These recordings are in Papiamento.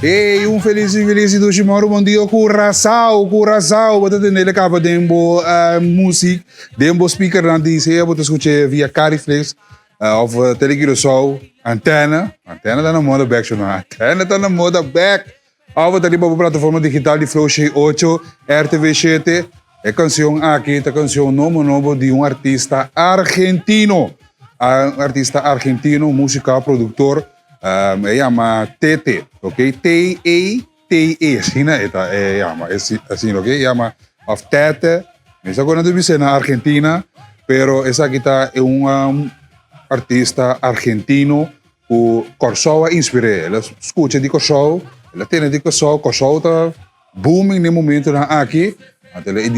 Hey, un felis y felis y dushi moro bon dia Curaçao, Curaçao. Bo ta tende caba den bo uh, music, den bo speaker nan di sea bo ta escuche via Cariflex uh, of uh, Tele Curaçao, antena. Antena ta na moda back, show Antena ta na moda back. Of bo ta riba bo plataforma digital di Flow 8, RTV 7. E canción aki ta canción nobo nobo di un artista argentino. Un artista argentino, música, productor. Um, e yama Tete, ok? T-E-T-E, asina e ta, e yama, asina, ok? E yama of Tete. Mi sa kon nan bisa na Argentina, pero esaki ta un um, artista argentino ku Kòrsou a inspir'é. El a skucha di Kòrsou, el a tene di Kòrsou, Kòrsou ta booming den momentonan aki, anto el a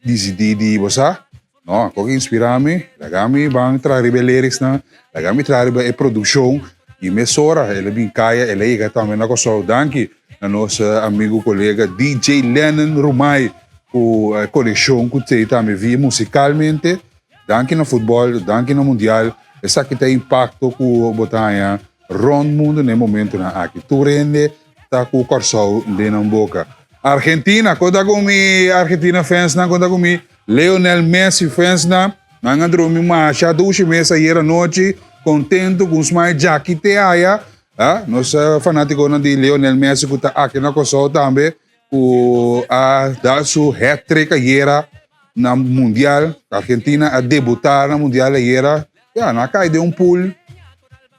disidí di, bo sa, No, kok inspirá mi, laga mi ban traha riba e lyricsnan, laga mi traha riba e produkshon i mesora el a bin kaya, el a yega tambe na Kòrsou. Danki na nos amigu kolega DJ Lennon Rumay ku e konekshon ku tei tambe via musikalmente. Danki na futbòl, danki na mundial, esaki ta e impakto ku bo ta haña rònt mundu na e momentunan aki. Tur hende ta ku Kòrsou den nan boka. Argentina, konta ku mi Argentina fansnan, konta ku mi Lionel Messi fansnan. Nan a drumi masha dushi mes ayer anochi, kontentu ku un smile djaki te aya. Ah, nos fanatikonan di Lionel Messi ku ta aki na Kòrsou tambe, ku a da su hat-trick ayera na Mundial. Argentina a debuta na Mundial ayera. Ya, nan a kai den un pool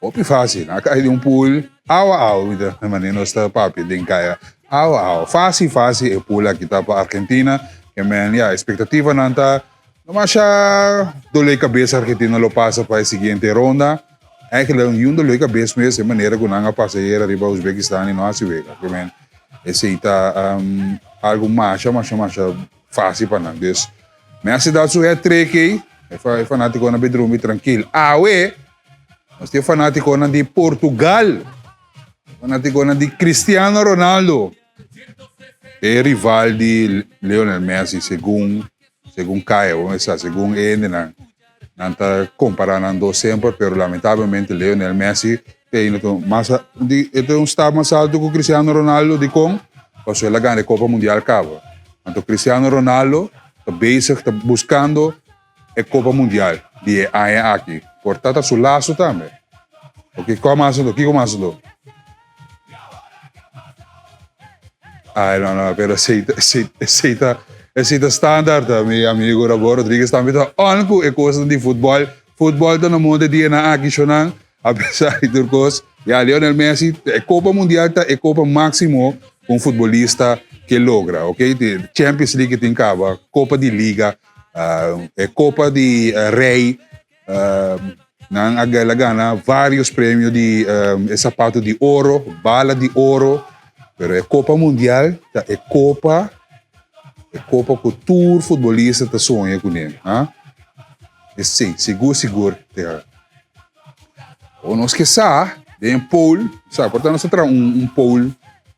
hopi fácil. Nan a kai den un pool awa awa, mi ta manera nos ta papia den kaya. Awa awa, fácil fácil e pool aki ta pa Argentina. Ke men, ya, expectativanan ta no masha dolé kabes Argentina lo pasa pa e siguiente ronda. Eigenlijk niun dolé kabes mes e manera ku nan a pasa ayera riba Uzbekistan i no hasi wega. Ke men, esei ta algu masha masha masha fácil pa nan. Dus, Messi da su hat-trick ei, e fanaticonan bay drumi trankil. Awe, nos tin fanaticonan di Portugal, fanaticonan di Cristiano Ronaldo, e rival di Lionel Messi, segun, segun Kaya, bo mester sa, segun e hendenan. Nan ta compara nan dos semper, pero lamentablemente Lionel Messi te ainda ta mas, di, e ta un stap mas alto cu Cristiano Ronaldo. Dicon? Pasobra el a gana e Copa Mundial caba. Anto Cristiano Ronaldo ta bezig, ta buscando e Copa Mundial di e aña aki. Por ta ta su lazo tambe. Ok, cua mas anto? Kico mas anto? Ay, no, no, pero esey, esey, esey ta, esey ta standaard, mi amigo Rabo Rodriguez tambe ta on ku e kosnan di futbòl. Futbòl ta na monte dianan aki, shonnan, apesar di tur kos. Ya, Lionel Messi, e Kopa Mundial ta e kopa máksimo ku un futbolista ke logra, ok? Champions League tin kaba, Kopa di Liga, e Kopa di Rei, Nan a el a gana varios premio di e sapato di oro, bala di oro, pero e Copa Mundial ta e copa, e copa cu tur futbolista ta soña cune, ha? Esey, sigur sigur ta. O nos ke sa den poll, sa por ta nos ta traha un un poll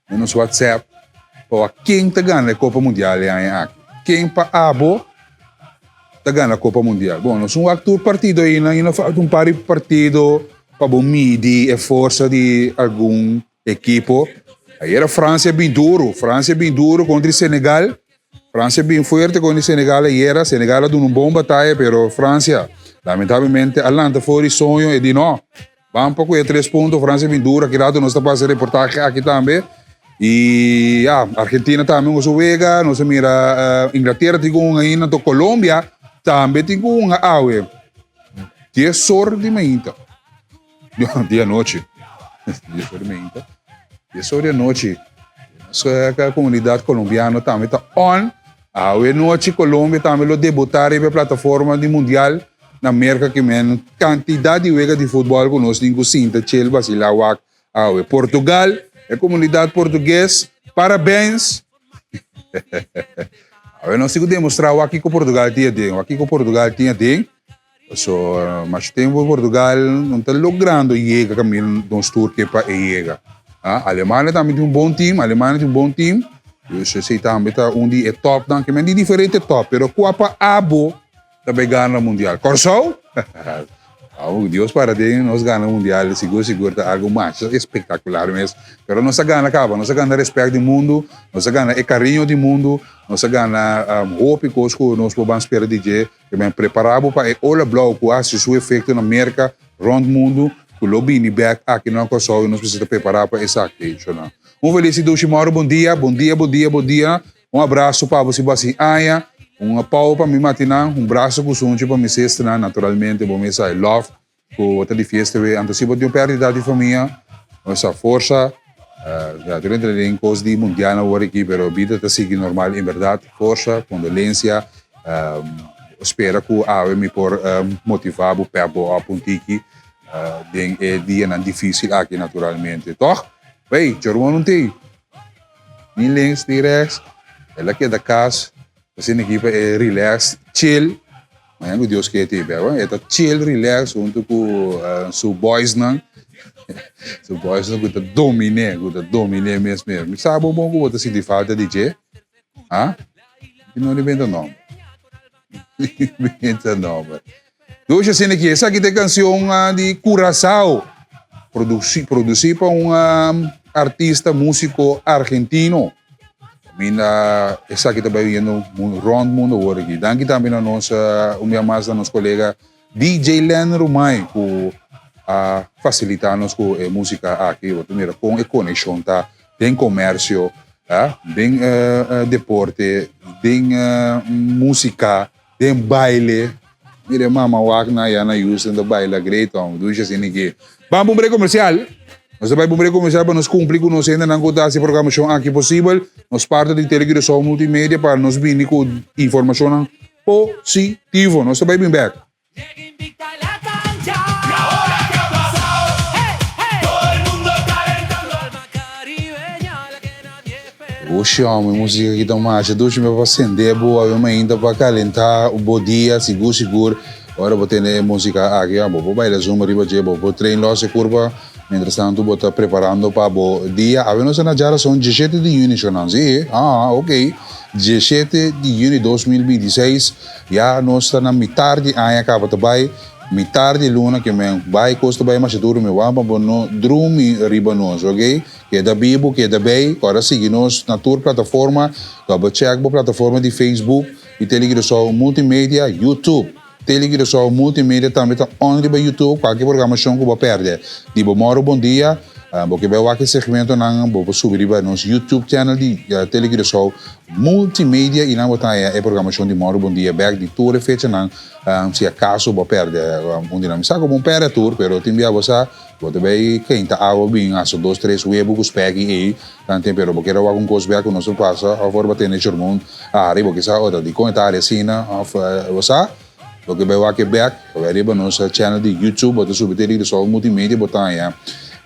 den nos WhatsApp pa wak ken ta gana e Copa Mundial e aña aki. Ken pa abo ta gana Copa Mundial. Bon, nos un wak tur partido ainda, ainda falta un par di partido pa bo midi e forsa di algun ekipo. Ayera Francia bin duro, Francia bin duro kontra Senegal. Francia bin fuerte kontra Senegal ayera. Senegal a duna un bon bataya, pero Francia lamentablemente a lanta for di soño e di no. Ban pa ku e tres punto, Francia bin duro, aki rato nos ta pasa e reportahe aki tambe. Y ya, Argentina tambe un su wega, nos a mira uh, Inglaterra tin un ainda, to Colombia tambe tin un awe. Dies or di mainta. Di anochi. Dies or di mainta. Dies or di anochi. Nos comunidad colombiano tambe ta on. Awe nochi Colombia tambe lo debuta riba e plataforma di mundial na Merca ki men cantidad di wega di futbol cu nos tin cu sinta chel basila wak awe. Portugal, e comunidad portugues, parabens! Awe nos tin cu demostra wak kico Portugal tin aden, wak kico Portugal tin aden. So, mas tempo Portugal no ta logrando yega caminda nos tur ke pa e yega. Ah, Alemania tambe tin un bon team, Alemania tin un bon team. Dus esei tambe ta un di e topnan, ke men di diferente top, pero kua pa abo ta bay gana mundial? Kòrsou? Awo Dios para den nos gana mundial sigur sigur ta algo masha espectacular mes. Pero nos a gana caba, nos a gana respect di mundo, nos a gana e cariño di mundo, nos a gana hopi cos cu nos por ban spera di dje. Ke men prepara bo pa e ola blauw cu a haci su efecto na Merca, rond mundo, cu lo bini bek aki na Corsou y nos mester ta prepara pa esaki. Un feliz y dushi moro bon dia, bon dia, bon dia, bon dia. Un abraso pa bo si bo hasi aña, un apou pa mi matinan, un braso ku sunchi pa mi sisternan, naturalmente bo mesa e love ku bo ta di fiesta we. Anto si bo tin un pèrdida di famia, bo mesa forsa, ya tur entra den kos di mundial awor aki, pero bida ta sigui normal en bèrdat, forsa, kondolensia, spera ku awe mi por motiva bo, pèp bo òp un tiki den e dianan difisil aki naturalmente, tòg? Wey, djormon un tei. Ni links ni rechts. El a keda kas. Asina aki pa e relax, chill. Mañana ku Dios ke te bek. E ta chill, relax huntu ku su boysnan. Su boysnan ku ta dominé, ku ta dominé mes mes. Mi sa bo bon ku bo ta sinti falta di dje. Ha? Mi no inventa nomber. Inventa nomber. Dushi asina aki. Esaki ta e kansion di Curaçao. Produsi, produsi pa un artista músiko argentino. Kaminda esaki ta bai yendo rònt mundu awor aki. Danki tambe na nos, un bia mas na nos kolega DJ Len Rumay ku a fasilitá nos ku e músika aki. Bo ta mira kon e konekshon ta den komersio, den deporte, den músika. Den baile, mira e mama wak na ya na Houston ta baila great hom, dushi asina ki. Ban pa un break comercial. Nos ta bai pa un break comercial pa nos cumpli cu nos hendenan cu ta haci e programacion aki posibel. Nos parti di Tele Curaçao Multimedia pa nos bini cu informacionnan positivo. Nos ta bai bin bek. Dushi hòmber, musika ki ta masha dushi mi pa sende bo awe mainta pa kalentá bo dia sigur sigur ora bo tende e musika aki bo por baila zumba riba dje bo por train lòs e kurpa mientras tanto bo ta preparando pa bo dia awe nos ta na djarason dieshete di yüni shonnan si aa ok dieshete di yüni 2026 ya nos ta na mitar di aña kaba ta bai mitar di luna ke men bai kos ta bai masha duru mi wak pa bo no drumi riba nos ok. Keda bibu, keda bei, ora sigui nos na tur plataforma, double check bo plataforma di Facebook di Tele Curaçao Multimedia, YouTube. Tele Curaçao Multimedia tambe ta on riba YouTube, kualke programashon ku bo pèrdè di bo mòru bon dia, bo ke bai wak e segmentonan, bo por subi riba nos YouTube channel di Tele Curaçao Multimedia i nan bo ta haña e programashon di mòru bon dia bèk di tur e fechanan, si akaso bo pèrdè un di nan. Mi sa ku bo un pèrdè tur, pero tin bia bo sa. Bo ta bay keinta awa bin hasta dos tres webo ku speki ey tan tem pero bo kier a wak un kos bek ku nos por pasa of ora bo tene chormon a hari bo kisa ota dikon e ta hari asina of bo sa bo ke bay wak e bek bo bay riba nos channel di youtube bo ta subi te Rigresol Multimedia bo ta haña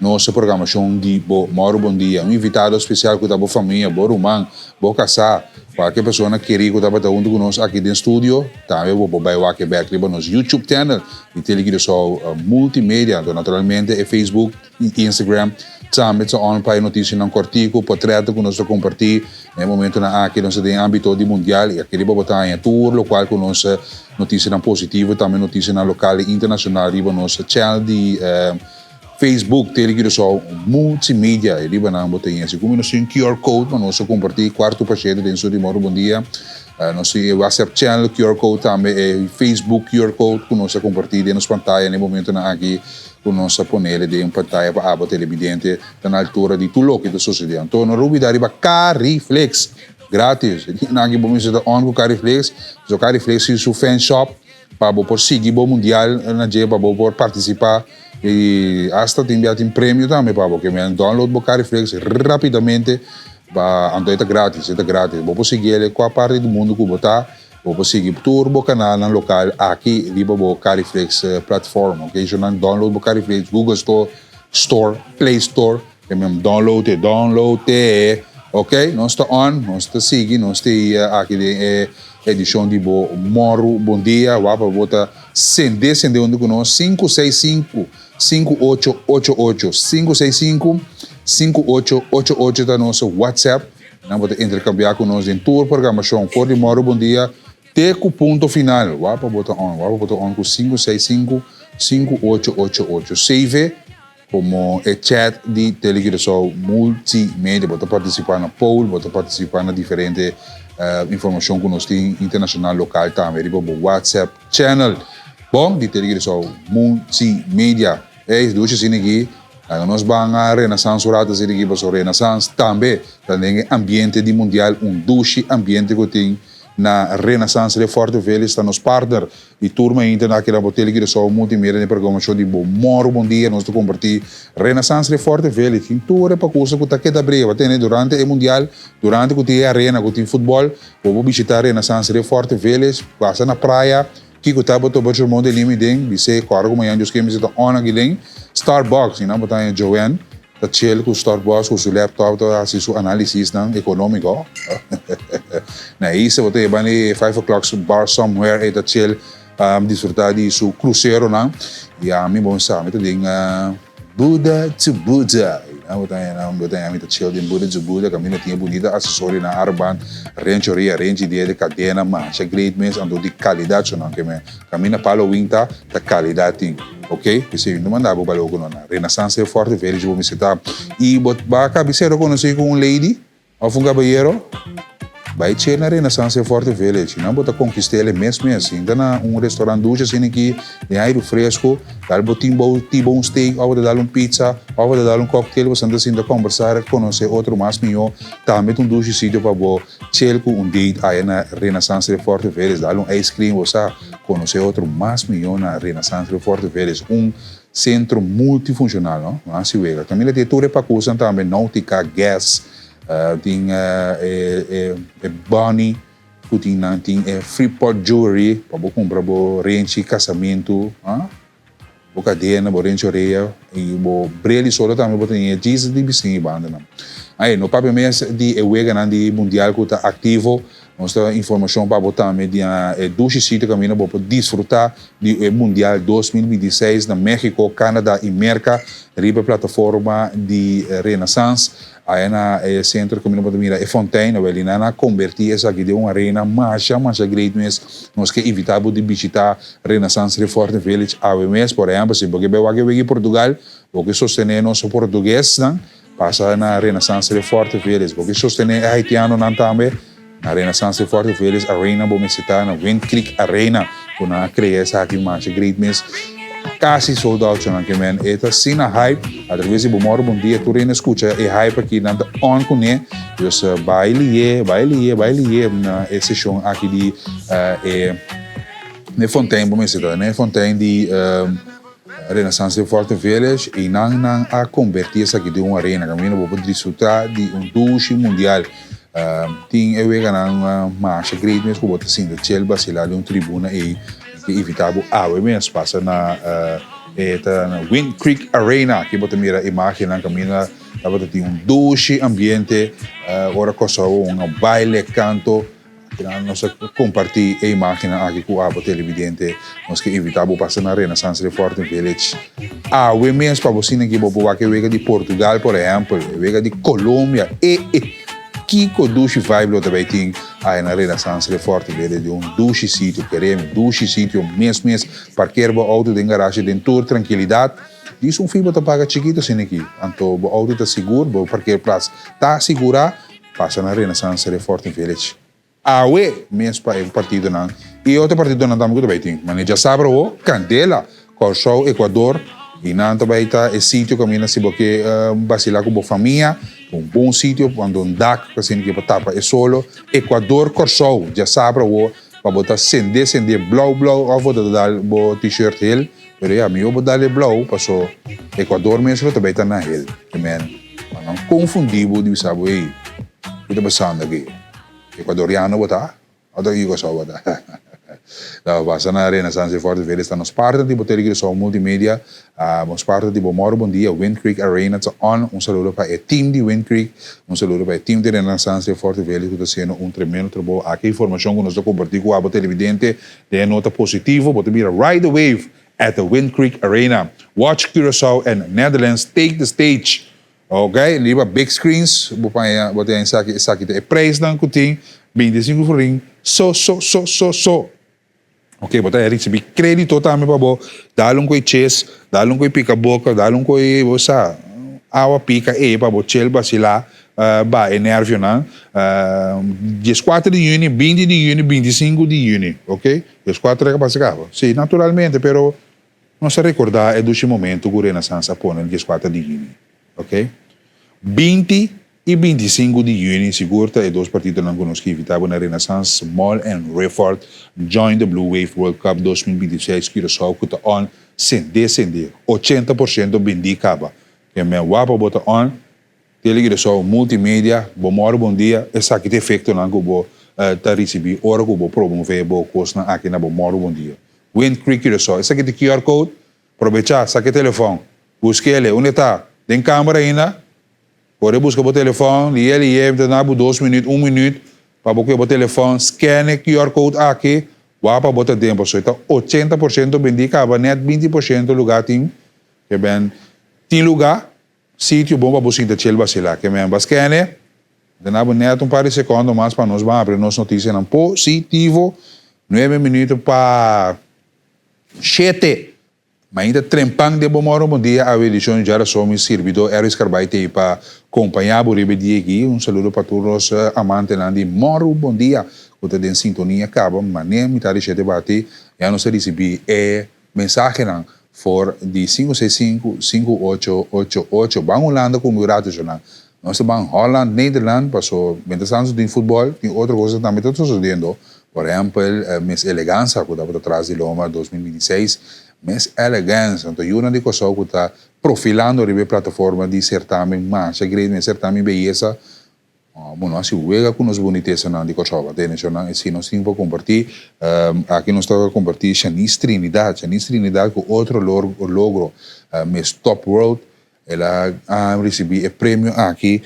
nos programashon di bo mòru bon dia un invitado spesial ku ta bo famia bo ruman bo kasá kualke persona kerí ku tabata huntu ku nos aki den studio tambe bo por bay wak e bek riba nos youtube channel. Di Tele Curaçao Multimedia, anto naturalmente e Facebook i Instagram tambe ta on pa e notisianan kòrtiku, potrètnan ku nos ta kompartí. Na e momentunan aki nos ta den ámbito di mundial i aki riba bo ta haña tur lokual ku nos notisianan positivo, tambe notisianan lokal i internashonal riba nos channel di Facebook Tele Curaçao Multimedia. I riba nan bo ta haña. Segun mi nos tin un QR code pa nos kompartí kuartu pashente den su di Moro Bon Dia. Nos tin e WhatsApp channel QR code tambe, e Facebook QR code ku nos a kompartí den nos pantaya na e momentunan aki ku nos a ponele den pantaya pa abo telebidente ta na altura di tur loke ta sosodé. Anto no rubidá riba Cariflex, gratis. E dianan aki bo mester ta on ku Cariflex, pasobra Cariflex tin su fan shop pa bo por sigui bo mundial na dje, pa bo por partisipá i asta tin bia tin premio tambe pa bo. Ke men download bo Cariflex rapidamente. Ba anto e ta gratis, e ta gratis. Bo por sigui el kua parti di mundu ku bo ta, bo por sigui tur bo kanalnan lokal aki riba bo Cariflex platform, ok. So nan download bo Cariflex, Google Store, Store, Play Store, e men download e, download e, ok. Nos ta on, nos ta sigui, nos ta aki den e edishon di bo Mòru Bon Dia, wak pa bo ta sende sende huntu ku nos, 565. 5888 565 5888 ta nos WhatsApp. Nan bo ta intercambia cu nos den tur programacion for di Moro Bon Dia te cu Punto Final. Wapa bo ta on, wapa bo ta on cu 565 5888. Save komo e chat di Tele Curaçao Multimedia. Bo ta partisipá na poll, bo ta partisipá na diferente informashon ku nos tin internashonal, lokal tambe riba bo WhatsApp channel. Bon, di Tele Curaçao Multimedia. Ey, dushi asina aki. Laga nos ban a Renaissance un rato asina aki pasobra Renaissance tambe ta den e ambiente di mundial, un dushi ambiente ku tin na Renaissance Re Forte Village ta nos partner di tur mainta na keda bo Tele Curaçao Multimedia den programashon di Bo Moro Bon Dia nos ta kompartí Renaissance Re Forte Village tin tur e pakusa ku ta keda breva tene durante e mundial durante ku tin e arena ku tin futbòl bo por bishita Renaissance Re Forte Village pasa na praya kiko ta bo topa Churmon de Limi den bis'é kòrda ku mañan Dios ke mi ta on aki den Starbucks i nan bo ta haña Joanne Ta chill ku Starbucks ku su laptop ta hasi su analisisnan ekonómiko. Na Isa bo ta heba e five o'clock bar somewhere e ta chill disfrutá di su kruseronan. I ami bon sa mi ta den Buddha to Buddha. Bo ta haya bo ta haya mi ta chill den Buddha to Buddha kaminda tin e bunita asesorionan armband, renchi orea, renchi dede, kadena, masha great mes anto di kalidat so nan ke men. Kaminda palo winta ta kalidat tin. Ok, p'esei mi ta manda bo baló ku no na Renaissance e Forte Village bo mester ta. I bo ba kabisero konosí ku un lady òf un kabayero? Bai che na Renaissance e Forte Village i nan bo ta konkist'é mes mes. Sinta na un restaurant dushi asina aki den airu fresku, dal bo tin bo tibo un steak òf bo ta dal un pizza òf bo ta dal un cocktail, bo sinta sinta kombersá, konosé otro mas mihó. Tambe ta un dushi sitio pa bo chill ku un date aya na Renaissance e Forte Village, dal un ice cream, bo sa. Conoce otro mas miyo na Renaissance Rio Forte Village, un centro multifuncional, no? Nan si wega. Caminda tin tur e pacusan tambe, nautica, gas, tin e e bunny cu tin nan, tin e Freeport Jewelry pa bo cumpra bo renchi casamento, ah? Bo cadena, bo renchi orea y bo bril di solo tambe bo tene djis di bisin y bandanan. Ay, no papia mes di e weganan di mundial cu ta activo. Nos ta informacion pa bo tambe di e dushi sitio caminda bo por disfruta di e mundial 2026 na Mexico, Canada y Merca riba e plataforma di Renaissance. Aya na e centro caminda bo ta mira e fontein, awel y nan a converti esaki den un arena masha masha great mes. Nos ke invita bo di bishita Renaissance Reforte Village awe mes. Por ehempel, si bo ke bai wak e wiki Portugal, bo ke sostene nos portuguesnan, pasa na Renaissance Reforte Village. Bo ke sostene e haitianonan tambe, na Renaissance Reforte Village Arena bo mester ta na Wind Creek Arena ku nan a krea esaki masha great mes. Kasi sold out nan ke men. E ta asina hype. Atraves di Bo Moro Bon Dia tur hende skucha e hype aki nan ta on kuné. Dus bai lié, bai lié, bai lié na e seshon aki di e Ne fontein bo mester ta. Ne fontein di Renaissance den Forte Village y nan nan a converti esaki den un arena caminda bo por disfruta di un dushi mundial. Tin e weganan masha great mes cu bo ta sinta chel basila den un tribuna ey. Mi ke invita bo awe mes pasa na e ta na Wind Creek Arena. Aki bo ta mira imagennan caminda tabata tin un dushi ambiente ora Kòrsou a un baile, canto. Kinan nos a kompartí e imágennan aki ku abo televidente. Nos ke invitá bo pasa na Renaissance Reforting Village awe mes pa bo sina ki bo por wak e wega di Portugal por ehèmpel, e wega di Colombia. E e kiko dushi vibe lo ta bai tin aya na Renaissance Reforting Village di un dushi sitio, keremi, dushi sitio mes mes. Parker bo outo den garashe den tur trankilidat. Dis un fee bo ta paga chikito asina aki. Anto bo outo ta sigur, bo parkeerplaats ta sigurá. Pasa na Renaissance Reforting Village awe mes pa e partidonan y otro partidonan tambe cu ta bay tin. Mane djasabra ho, Candela, Corsou, Ecuador y nan ta bay ta e sitio caminda si bo ke basila cu bo famia, un bon sitio cuando un dak ta asina ke pa tapa e solo. Ecuador, Corsou, djasabra ho pa bo ta sende sende blauw blauw of bo ta dal bo t-shirt hel. Pero ya, mihó bo dal e blou, paso Ecuador mes lo ta bay ta na hel. Amen. Pa nan confundí bo di bisa bo, ey, ki ta pasando aki? Ecuadoriano bo ta? Of ta Curaçao bo ta? No, pasa na Renaissance Forte Vélez ta nos partner di bo Tele Curaçao Multimedia, nos partner di bo Moro Bon Dia, Wind Creek Arena ta on. Un saludo pa e team di Wind Creek, un saludo pa e team di Renaissance Forte Vélez cu ta haciendo un tremendo trabou. Aki informacion cu nos ta comparti cu abo televidente Den e nota positivo bo ta bira Ride the Wave at the Wind Creek Arena. Watch Curaçao and Netherlands take the stage. Ok, riba big screens bo paña bo ta haña esaki, esaki ta e prijsnan ku tin, 25 florin so so so so so. Ok, bo ta ricibi credito tambe pa bo dal un coi ches, dal un coi pica boca, dal un coi, bo sa, awa pica ey pa bo chel bacila, ba e nervionan. 14 di juni, 20 di juni, 25 di juni, ok? 14 a pasa caba. Si, naturalmente, pero nos ta recorda e dushi momento cu Renaissance a pone 14 di juni, ok? 20 i 25 di juni sigur ta e dos partidonan ku nos ke invitá bo na Renaissance Mall and Riffort Join the Blue Wave World Cup 2026 Curaçao ku ta on sende sende 80% bendí kaba. Ke men wapa bo ta on Tele Curaçao Multimedia bo mòru bon dia esaki ta efektonan ku bo ta risibí ora ku bo promové bo kosnan aki na bo mòru bon dia. Wind Creek Curaçao esaki ta QR code probechá saka e telefòn busk'ele unda e ta den kamber ainda. Kore buska bo telefòn, lié lié, mi ta na bo dos minüt, un minüt, pa bo kue bo telefòn, scan e QR code aki, wak pa bo ta den, pasobra e ta 80% bendí kaba, nèt 20% lugá tin, ke ben tin lugá, sitio bon pa bo sinta chel basilá, ke men ba scan e, mi ta na bo nèt un par di sekòndo mas pa nos ban abri nos notisianan positivo, nuebe minüt pa shete. Mainta trempan den bo moro bon dia awe edicion di Djarason mi sirbidor Erwis Carbay tei pa compaña bo riba e dia aki un saludo pa tur nos amantenan di moro bon dia cu ta den sintonia caba mane mitad di shete bati ya nos a ricibi e mensahenan for di 565 5888 ban Hulanda cu mi un rato esnan nos ta ban Holland Nederland paso mientras tanto tin futbol tin otro cosnan tambe ta sucediendo. Por ehempel, Miss Eleganza ku tabata tras di loma 2026, Miss Elegance, anto yunan di Kòrsou ku ta profilando riba e plataforma di sertamen masha great den e sertamen beyesa, bo no hasi wega ku nos bunitesanan di Kòrsou. Ateneshonan esei nos tin pa kompartí. Aki nos ta kompartí Shanice Trinidad, Shanice Trinidad ku otro logro, Miss Top World, El a risibí e premio aki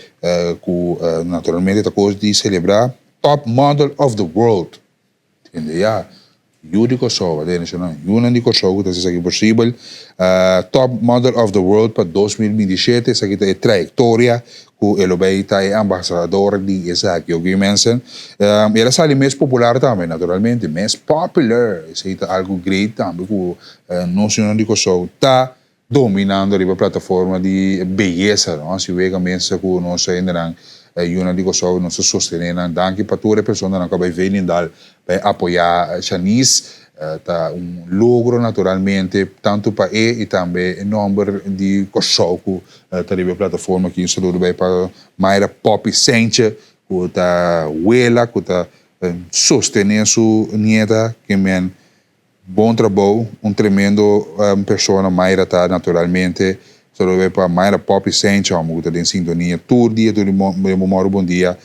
ku naturalmente ta kos di selebrá, Top Model of the World. Tende ya, yu di Kòrsou, a tende yunan di Kòrsou ku ta hasi esaki posibel. Top Model of the World pa 2027, esaki ta e trayektoria ku e lo bai ta e ambasador di esaki, oke mensen. El a sali mes popular tambe, naturalmente, mes popular, esei ta algu great tambe ku nos yunan di Kòrsou ta dominando riba plataforma di beyesa, no? Si wega mester ku nos hendenan yunan di Kòrsou nos ta sostené nan. Danki pa tur e personanan ku a bai Veenendaal pa e apoyá Shanice. Ta un logro naturalmente tantu pa e i tambe e nòmber di Kòrsou ku ta riba e plataforma aki. Un saludo bai pa Mayra Poppy Sentje ku ta wela ku ta sostené su nieta ke men Bon trabou, un tremendo persona Mayra ta naturalmente. Saludo pa Mayra Poppy Saint homo cu ta den sintonia tur dia tur di bo moro bon dia.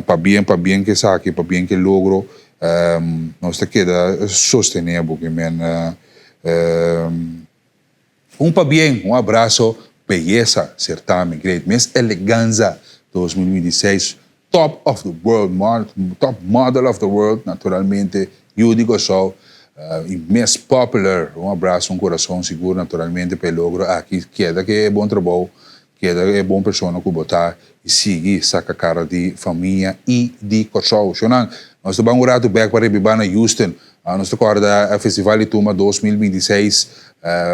Pabien pabien cu esaki pabien cu e logro nos ta keda sostene bo ke men. Un pabien, un abraso, beyesa, certamen great Miss Eleganza 2026 top of the world, top model of the world, naturalmente yu di Kòrsou y Miss Popular. Un abraso, un kurason sigur naturalmente pa e logro aki. Keda ke e bon trabou, keda e bon persona ku bo ta y sigui saka kara di famia y di Kòrsou. Shownan, nos ta ban un ratu bek pa rebiba na Houston. Nos ta kòrda Festival di Tumba 2026,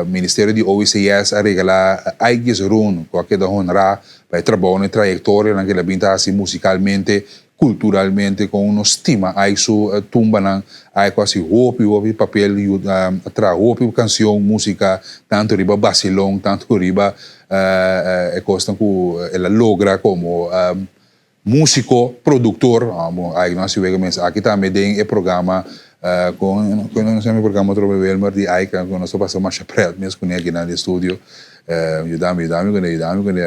Ministerio di OECS a regalá Aigis Run ku a keda honrá pa e trabounan i trayektorianan ku el a bin ta hasi musikalmente, kulturalmente, kon nos stima Aig su tumbanan. Aig ku a hasi hopi hopi papel, a traha hopi kansion, músika, tantu riba basilon, tantu riba e kosnan ku el a logra komo Músiko, produktor, bon ai no hasi wega mes aki tambe den e programa kon kon nos yama e programa otro be Wilmer di Aika ku nos ta pasa masha pret mes kuné akinan den studio yudami yudami kuné yudami kuné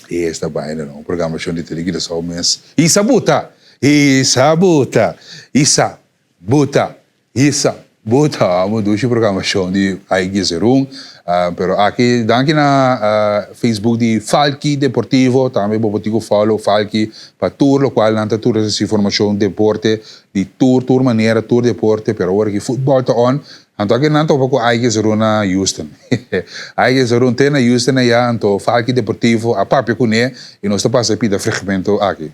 e esta baina no programashon di Tele Curaçao mes hisa buta hisa buta hisa Buta, hisa, buta, amo dushi programashon di Ai Gizerun. Pero aki danki na Facebook di Falki Deportivo, tambe bo por tin ku follow Falki pa tur lokual nan ta tur esas informashon deporte di tur tur manera, tur deporte, pero awor aki futbòl ta on. Anto aki nan topa ku Ai Gizerun na Houston. Ai Gizerun te na Houston aya, anto Falki Deportivo a papia kuné i nos ta pasa e pida fragmento aki.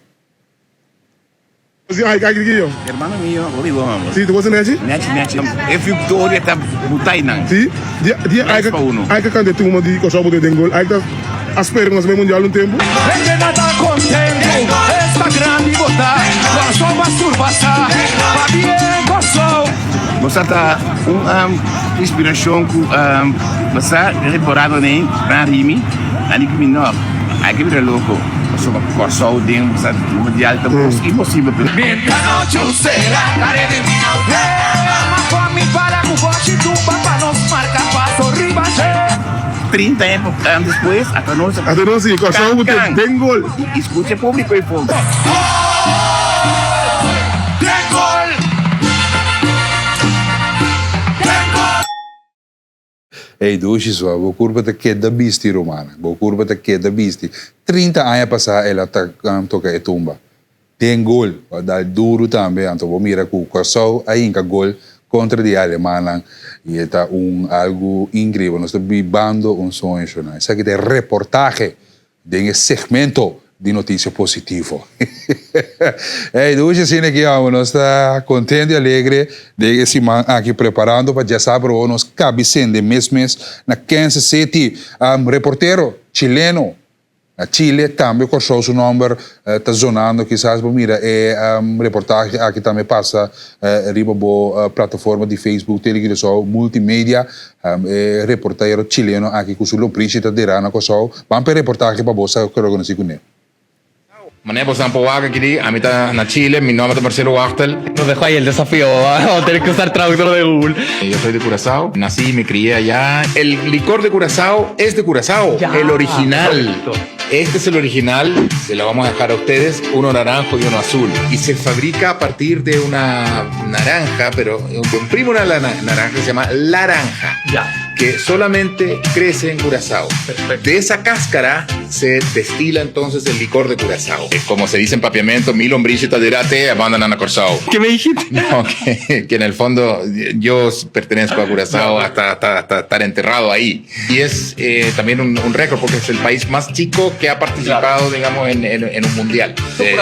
Si ay kaki ki yo. Hermano mio, hopi bon homber. Si, tu gosta Nechi? Nechi, Nechi. E victoria ta butay nan. Si, di di ay Tres pa uno. ay ka kanta e tuma di Kòrsou bo den gol. Ay ta a spera ku nos bai mundial un tempu. Hende na ta kontentu, esta grandi bo ta, Kòrsou a surpasá, pabien Kòrsou. Bo sa ta un inspirashon ku bo sa reporado den nan rimi, nan di ku mi no, ai ke bira loko. Pasobra Kòrsou den mundial ta kos imposibel. 30 aña despues ata nos Ata nos si Kòrsou bo tin den gol. I skucha e públiko ei fondo. Ey dushi sua, bo kurpa ta keda bisti rumannan, bo kurpa ta keda bisti. 30 aña pasá el a toka e tumba. Den gol, a dal duru tambe, anto bo mira ku Kòrsou a hinka gol kontra di e alemannan i e ta un algu inkreibel. Nos ta bibando un soño shona. Esaki ta e reportahe Den e segmento di noticia positivo. Hey, dushi asina aki amo, nos ta contento y alegre den e siman aki preparando pa djasabro nos cabi sende mes mes na Kansas City. Reportero chileno na Chile tambe Corsou su nomber ta zonando, kisas bo mira e reportahe aki tambe pasa riba bo plataforma di Facebook Tele Curaçao Multimedia. E reportero chileno aki ku su lombrishi ta derá na Kòrsou. Ban p'e reportahe pa bo sa kero konosí kuné. Manera boso por wak aki, ami ta na Chile, mi nomber ta Marcelo Wachtel. Nos dejó ahí el desafío, vamos a tener que usar traductor de Google. Yo soy de Curazao, nací y me crié allá. El licor de Curazao es de Curazao, el original. Este es el original, se lo vamos a dejar a ustedes, uno naranjo y uno azul. Y se fabrica a partir de una naranja, pero un primo de la naranja que se llama laranja. Ya. Que solamente crece en Curazao. Perfecto. De esa cáscara se destila entonces el licor de Curazao. Como se dice en papiamento, mi lombriz taderate, abandonan a Curazao. ¿Qué me dijiste? No, que en el fondo yo pertenezco a Curazao hasta, hasta, hasta estar enterrado ahí. Y es eh, también un, un récord porque es el país más chico que ha participado, digamos, en, en, un mundial. Eh,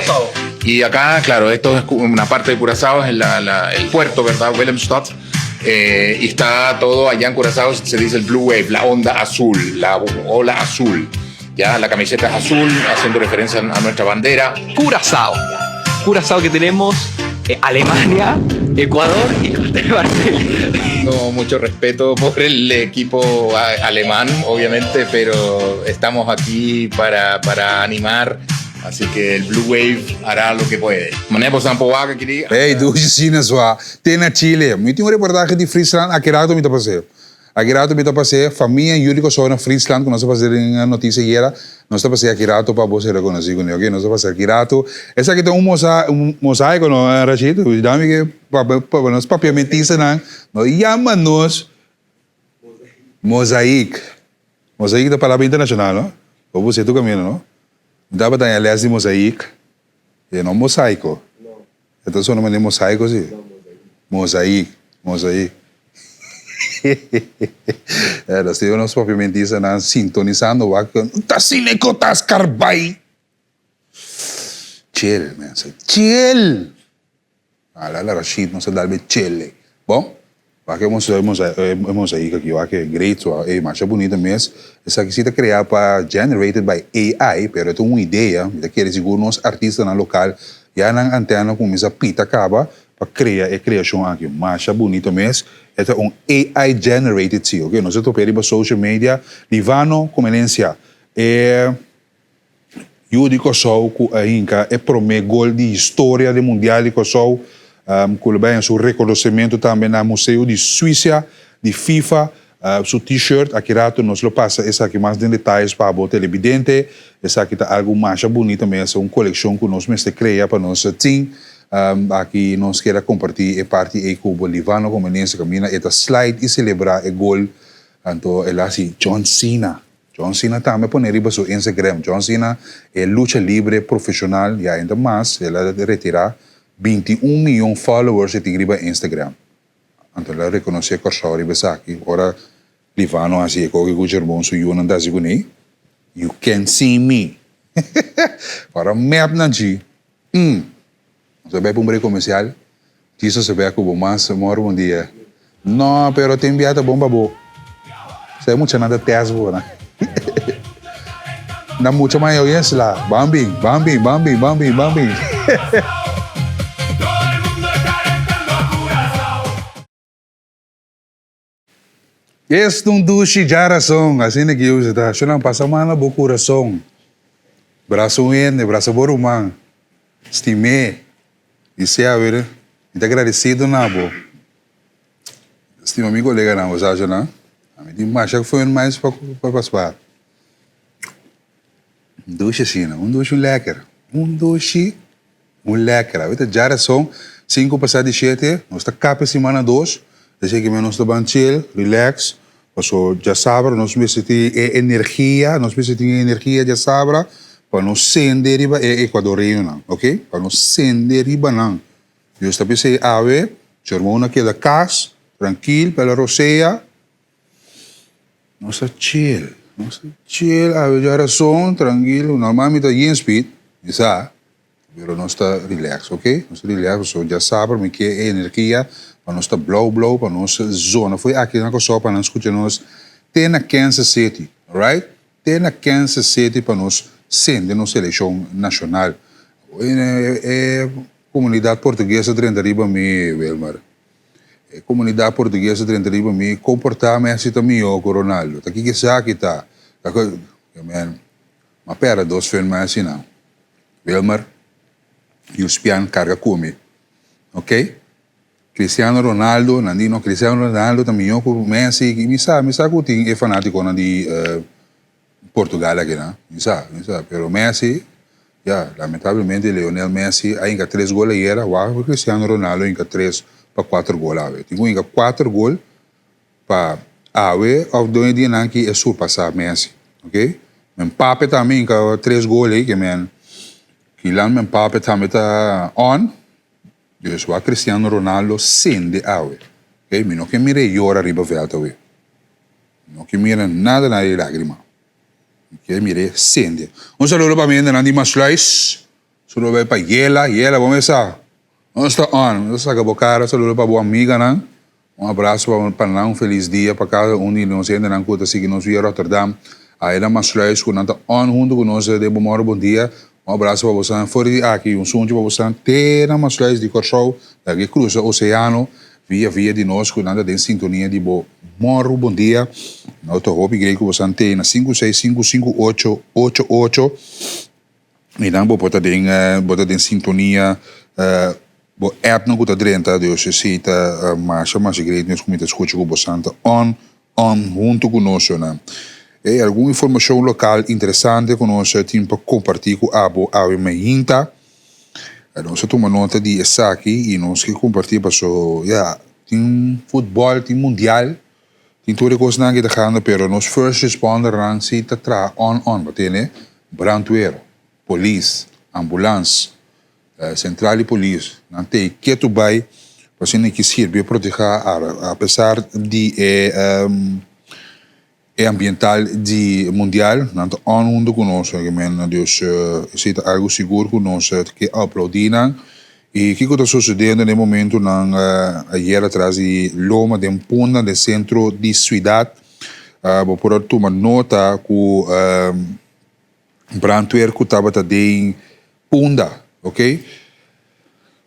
y acá, claro, esto es una parte de Curazao, es la, el puerto, ¿verdad? Willemstad. Eh, y está todo allá en Curazao, se dice el Blue Wave, la onda azul, la ola azul. Ya la camiseta es azul, haciendo referencia a nuestra bandera. Curazao. Curazao que tenemos eh, Alemania, Ecuador y Costa de Marfil. Tengo mucho respeto por el equipo alemán, obviamente, pero estamos aquí para, para animar. Así que el Blue Wave hará lo que puede. Hey, dushi sina sua. Te na Chile. Mi tin un reportahe di Friesland, aki rato mi ta pas'é. Aki rato mi ta pas'é, famia Yuri Kòrsou na Friesland, ku nos a pas'é den notisia ayera, nos ta pas'é aki rato pa bo ser rekonosí kuné, oke. Nos ta pas'é aki rato. Esaki ta un mosa, un mosaiko no, Rashid? Dami ke papia, pa nos papiamentistanan no yama nos mozaïek. Mozaïek ta palabra internashonal, no? Bo bus'é tur kaminda, no? Mi tabata haña lès di mozaïek. E no mosaico. E ta sona manera mosaico si. Mozaïek, mozaïek. E ta sigue nos papiamentistanan sintonisando wak ta asina e ko ta scarbai. Chill mensen, chill! Ala la Rashid nos a dal be chele. Bon, wak e mozaïek aki, wak e great so, ey masha bunita mes. Esaki si ta crea pa generated by AI, pero e ta un idea, mi ta kere sigur nos artistanan local ya nan antena cuminsa pita caba pa crea e creacion aki. Masha bunita mes. E ta un AI generated si, ok. Nos a top'e riba social media. Livano Comenencia, e. Yu di Kòrsou ku a hinka e promé gol di historia di Mundial di Kòrsou, ku lo bai su rekonosementu tambe na Museo di Suisia di FIFA. Su T-shirt, aki rato nos lo pasa esaki mas den detayes pa bo telebidente. Esaki ta algu masha bunita mes, un kolekshon ku nos mester krea pa nos tin. Aki nos kier a kompartí e parti ei ku bo Livano Comenense kaminda e ta slide i selebrá e gol. Anto el a hasi John Cena. John Cena tambe a pone riba su Instagram. John Cena e lucha libre profesional ya enta mas el a retira 21 miyon followers e tin riba Instagram. Anto el a reconoce Corsou riba esaki. Ora Livano haci e koki cu Jermon su yunan ta haci cune, You can't see me. Ora mep nan chi. Umm. Nos a bai pa un break comercial. Jesus a bek ku bo mas mor bon dia. No, pero tin bia ta bon pa bo. Sa e muchanan ta test bo nan. Nan mucha mas yow yen sla. Ban bin, ban bin, ban bin, ban bin, ban bin. Esta un dushi djarason, asina ki usa ta. Shonnan pasa man na bo kurason. Brasa un hende, brasa bo ruman. Stim'é. Bis'é awe, mi ta agradesido na bo. Stima mi koleganan, bo sa shonnan. Ami tin masha fun mais pa pa spar. Un dushi asina, un dushi un lèker. Un dushi Un lekker. Awor ta djarason, sinku pasá di shete, nos ta kap e simana dos, esei ke men nos ta ban chill, relax, paso djasabra nos mester tin e energia, nos mester tin e energia djasabra pa nos sende riba e ecuadoreñonan, ok, pa nos sende riba nan. Dios ta p'esei awe, Shermon a keda kas, trankil, p'el a rosea. Nos ta chill, nos ta chill, awe djarason, trankilo, normal mi ta yen speed, mi sa, pero nos ta relax, ok, nos ta relax pasobra djasabra mi ke e energia pa nos ta blou blou pa nos zona fo'i aki na Kòrsou pa nan skucha nos te na Kansas City, alright, te na Kansas City pa nos sende nos selekshon nashonal. E komunidat portugues a drenta riba mi, Wilmer. E komunidat portugues a drenta riba mi, komportá Messi ta mihó ku Ronaldo. Ta kiko esaki ta? Ta ku, men, m'a pèrdè dos fen mas asina. Wilmer, Yuspian karga ku mi. Ok? Cristiano Ronaldo, nan di no, Cristiano Ronaldo ta mihó ku Messi. Mi sa, mi sa ku tin e fanátikonan di Portugal aki nan, mi sa, mi sa, pero Messi, ya, lamentablemente Lionel Messi a hinka tres gol ayera, wak ku Cristiano Ronaldo hinka tres pa kuater gol awe. Tin ku hinka kuater gol pa awe òf don e dianan ki e surpasá Messi, ok. Mbappe tambe hinka tres gol ei, ke men Kylian Mbappe tambe ta on, dus wak Cristiano Ronaldo sende awe, ok. Mi no ke mira e yora riba vèlt awe. No ke mira nada na e lagrima. Mi ke mir'é sende. Un saludo pa mi hendenan di Maassluis. Saludo bai pa Yela. Yela, bo mesa. Nos ta on. Nos ta saka bo kara. Saludo pa bo amiganan. Un abraso pa nan. Un felis dia pa kada un di nos hendenan ku ta sigui nos via Rotterdam. Aye na Maassluis ku nan ta on huntu ku nos den Bo Moro Bon Dia. Un abraso pa bosan for di aki. Un sunchi pa bosan te na Maassluis di Kòrsou. Daki krusa oseano. Via via di nos ku nan ta den sintonia di bo Mòru bon dia. No ta hopi grei ku bosan te na sinku seis sinku sinku ocho ocho ocho i nan bo por ta den bo ta den sintonia bo app nan ku ta drenta dus esei ta masha masha grei nos ku mi ta skucha ku bosan ta on on huntu ku nos yonan. E algun informashon lokal interesante ku nos tin pa kompartí ku abo awe mainta. Nos a tuma nota di esaki i nos ke kompartí paso ya tin futbòl, tin mundial, tin tur e kosnan aki ta gando pero nos first respondernan si ta traha on on bo tene brandweer, polis, ambulans, sentral di polis nan tei ketu bai pa asina ki sirbi protehá apesar di e E ambiental di mundial nan ta on hunto ku nos ke men dus esei ta algu sigur ku nos ke aplaudi nan i kiko ta sosediendo den momentunan ayer atras di loma den punda den sentro di siudat bo por a tuma nota ku Brandweer ku tabata den Punda, ok.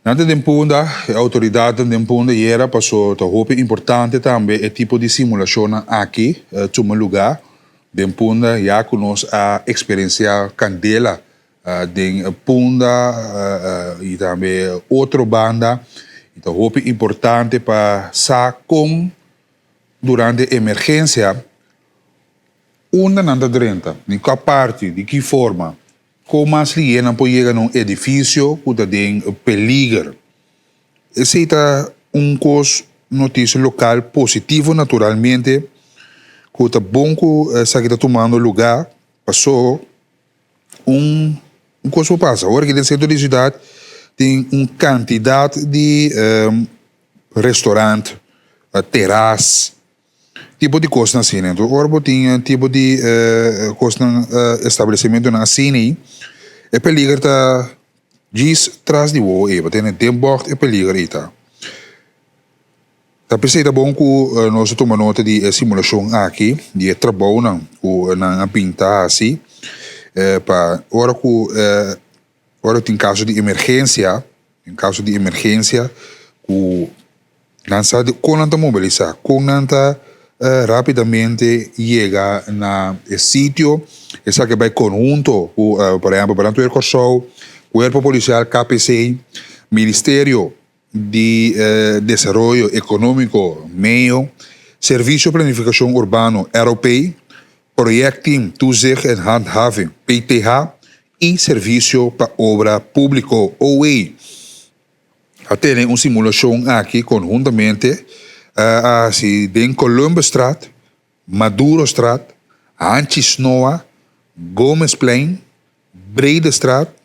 Nan ta den Punda, e outoridatnan den Punda yera paso ta hopi importante tambe e tipo di simulashonnan aki tuma lugá den Punda ya ku nos a eksperensiá kandela den Punda i tambe otro banda i ta hopi importante pa sa kon durante emergensia Unda nan ta drenta? Di kua parti? Di ki forma? Kon mas lihe nan por yega na un edifisio ku ta den peliger? Esei ta un kos notisia lokal positivo naturalmente ku ta bon ku esaki ta tumando lugá paso un kos por pasa. Ora ki den sentro di siudat tin un kantidat di restorant, teras. Tipo di kosnan asina. Enton ora bo tin e tipo di kosnan, establesimentonan asina ei, e peliger ta. Djis tras di wowo ei, bo tene den bògt e peliger ei ta. Ta p'esei ta bon ku nos a tuma nota di e simulashon aki, di e trabounan ku nan a bin ta hasi, pa ora ku ora tin kaso di emergensia, den kaso di emergensia ku nan sa di kon nan ta mobilisá, kon nan ta rápidamente yega na e sitio, esaki bai konhunto ku por ehèmpel Brandweer Kòrsou, Kuerpo Polisial KPC, Ministerio di Desaroyo Ekonómiko, meo, Servisio Planifikashon Urbano, ROP, Projectteam Toezicht en Handhaving, PTH, i Servisio pa Obra Públiko, OA. A tene un simulashon aki konhuntamente a hasi den Columbusstraat, Madurostraat, Hanchi Snoa, Gomezplein, Bredestraat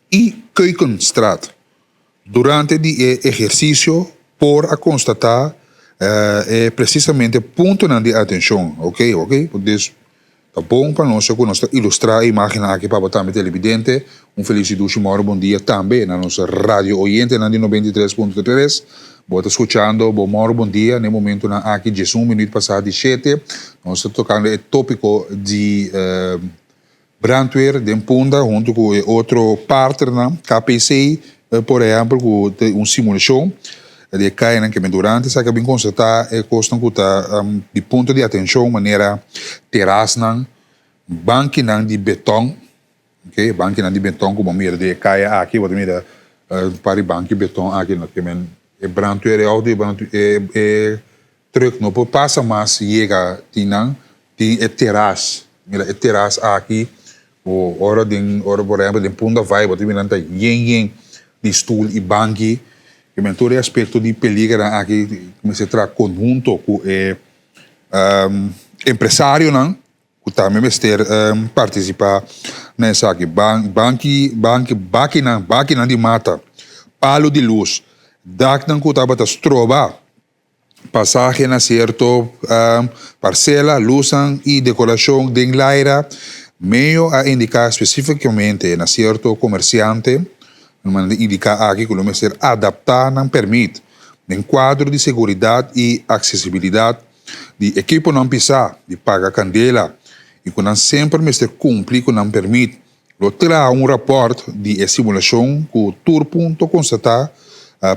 i Keukenstraat. Durante di e ehersisio por a konstatá e presisamente puntonan di atenshon. Oke, oke, dus ta bon pa nos ku nos ta ilustrá e imágennan aki pa bo tambe televidente. Un felis i dushi mòru bon dia tambe na nos radio oyentenan di 93.3. Bo ta skuchando bo mòru bon dia na e momentunan aki 11 minüt pasá di shete. Nos ta tokando e tópiko di Brandweer den Punda huntu ku e otro partnernan, KPC por ehèmpel ku ta un simulashon di e kayanan ke men durante esaki a bin konstatá e kosnan ku ta di punto di atenshon manera terasnan, bankinan di beton, oke, bankinan di beton ku bo mira den e kaya aki bo ta mira un par di banki beton aki ke men e brandweer e outo di brandweer e Truck no por pasa mas yega tin nan tin e teras mira e teras aki bo ora den ora por ehempel den Punda Vai bo ta mira nan ta yen yen di stoel y banki y men tur e aspecto di peligernan aki mester traha conhunto cu e empresarionan cu tambe mester participa na esaki banki banki bakinan bakinan di mata palo di luz daknan cu tabata stroba. Pasahe na sierto parsela, lusnan i dekorashon den laira. Meo a indiká spesífikamente na sierto komersiante, nan a indiká aki ku lo mester adaptá nan pèrmit den kuadro di seguridat i aksesibilidat di ekiponan pisá di paga kandela i ku nan semper mester kumpli ku nan pèrmit. Lo traha un rapòrt di e simulashon ku tur punto konstatá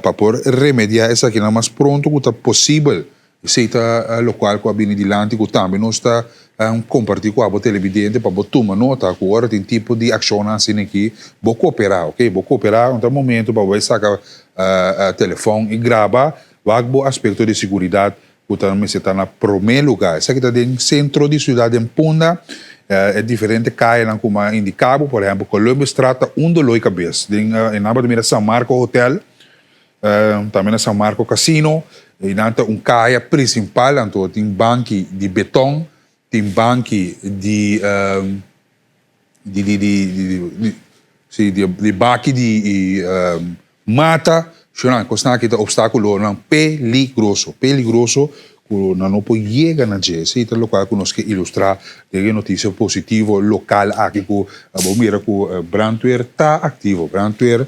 pa por remediá esakinan mas pronto ku ta posibel. Esei ta lokual ku a bini dilanti ku tambe nos ta kompartí ku abo televidente pa bo tuma nota ku ora tin tipo di akshonnan asina aki bo koperá, oke. Bo koperá un ta momento pa bo bai saka telefòn i graba wak bo aspekto di seguridat ku ta mester ta na promé lugá. Esaki ta den sentro di siudat den Punda, e diferente kayanan ku mi a indiká bo, por ehèmpel Columbusstraat ta un doló i kabes. Den e nan bo ta mira San Marco Hotel, tambe na San Marco Casino, einan ta un kaya prinsipal, anto tin banki di beton, tin banki di di di di di si di di baki di mata shona kosnan aki ta opstakulonan peligroso peligroso ku nan no por yega na dje esei ta lokual ku nos ke ilustrá den e notisia positivo lokal aki ku bo mira ku brandweer ta aktivo brandweer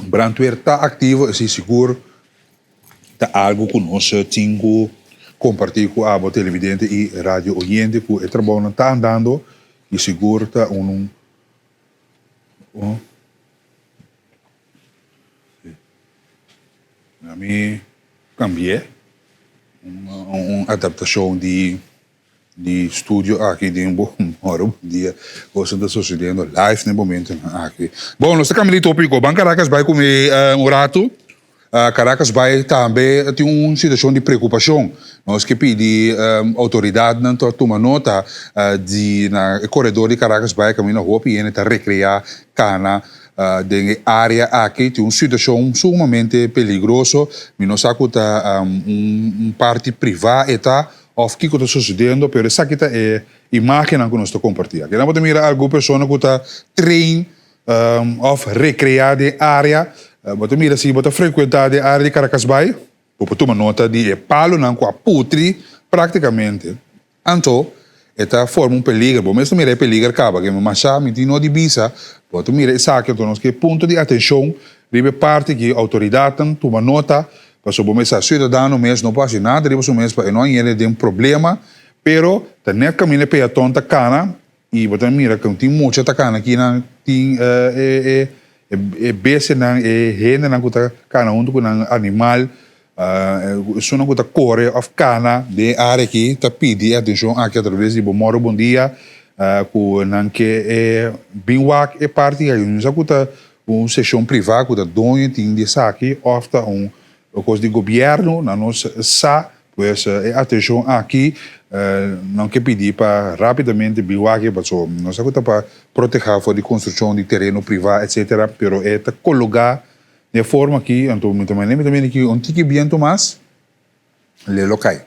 Brandweer ta aktivo, esei sigur ta algu ku nos tin ku kompartí ku abo televidente i radio oyente ku e trabounan ta andando i sigur ta un un mi kambi'é un adaptashon di. Di studio aki den bo moro bon dia cosnan ta sucediendo live na e momentonan aki. Bon nos ta cambia di topico ban Caracas bai cu mi un rato Caracas bai tambe tin un situacion di preocupacion nos ke pidi autoridadnan ta tuma nota di na e coredor di Caracas bai caminda hopi hende ta recrea cana den e area aki tin un situacion sumamente peligroso mi no sa cu ta un parti priva e ta. Of kiko ta sucediendo, pero esaki ta e imagennan cu nos ta comparti. Aki nan bo ta mira algun persona cu ta train of recrea den area. Bo ta mira si bo ta frecuenta den area di Caracasbaai, bo por tuma nota di e palonan cu a putri practicamente. Anto, E ta forma un peliger. Bo mes ta mira e peliger kaba, ke masha mi tin no di bisa, bo ta mira esaki, anto nos ke punto di atenshon riba e parti ki outoridatnan tuma nota, pasobra bo mes sa siudadano mes no por hasi nada riba su mes pa e no a yende den problema, pero ta nèt kaminda e peaton ta kana i bo ta mira ku tin mucha ta kana kinan tin e e bestianan, e hendenan ku ta kana huntu ku nan animal. Esunnan ku ta kore òf kana den e área aki ta pidi e atenshon aki atraves di bo Moro Bon Dia ku nan ke e bin wak e parti aki. No sa ku ta un seshon privá ku ta doño tin di esaki òf ta un kos di gobièrnu, nan no sa. Pues e atenshon aki nan ke pidi pa rápidamente bin wak e pasobra no sa ku ta pa protehá for di konstrukshon di tereno privá etsetera pero e ta kologá. Di e forma aki, anto mi ta manda, mi ta mira ki un tiki bientu mas, le lo kai.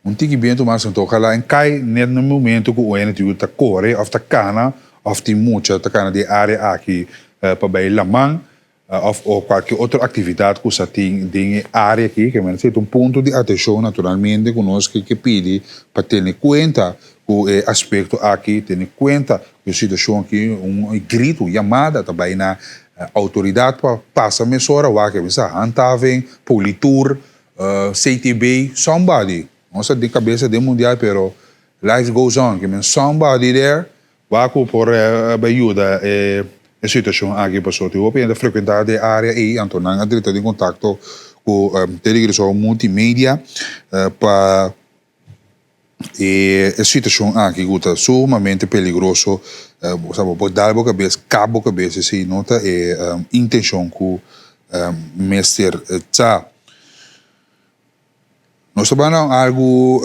Un tiki bientu mas, anto ojalá en kai net na momento ku un hende ta kore òf ta kana òf tin mucha ta kana di e área aki pa bai laman òf kualke otro aktividat ku sa tin den e área aki. Ke mester ta un punto di atenshon naturalmente ku nos ke pidi pa tene kuenta ku e aspekto aki, tene kuenta ku e situashon aki, un gritu, un yamada ta bai na Autoridad pa pasa mesora wak e bisa handhaving, politur, CTB, somebody, nos ta den cabeza den mundial pero life goes on, kimen somebody there wak cu por bay yuda e situacion aki pasobra tin hopi hende ta frecuenta den e area ey anto nan a drenta den contacto cu Telegrasoa Multimedia pa E situashon aki ku ta sumamente peligroso, bo sa bo por dal bo kabes, kap bo kabes, esei no ta e intenshon ku mester ta. Nos ta banda un algu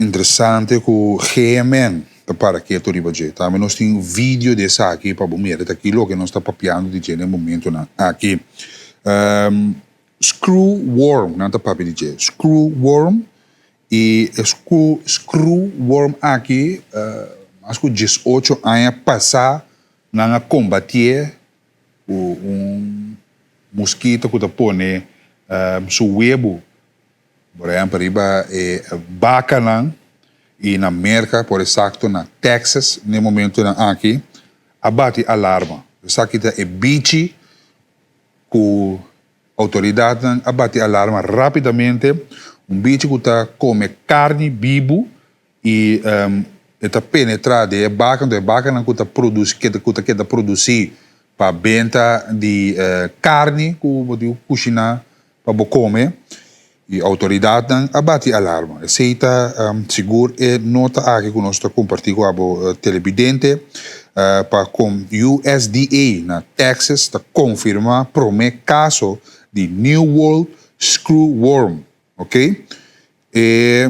interesante ku GMN ta para ketu riba dje. Tambe nos tin video di esaki pa bo mira ta ki loke nos ta papiando di dje na e momentonan aki. Screw worm, nan ta papia di dje. Screw worm I e screwworm aki mas ku diesocho aña pasá nan a kombatié ku un muskito ku ta pone su webu, por ehèmpel riba e bakanan i na Merka, por eksakto na Texas na e momentunan aki a bati alarma. Esaki ta e bichi ku Outoridatnan a bati alarma rápidamente, un bichi ku ta kome karni bibu i e ta penetrá den e baka, anto e bakanan ku ta produsí, ku ta keda produsí pa benta di karni ku bo tin ku kushiná pa bo kome. I outoridatnan a bati alarma. Esei ta sigur e nota aki ku nos ta kompartí ku abo telebidente pa kon USDA na Texas ta konfirmá promé kaso di New World Screwworm. Ok. E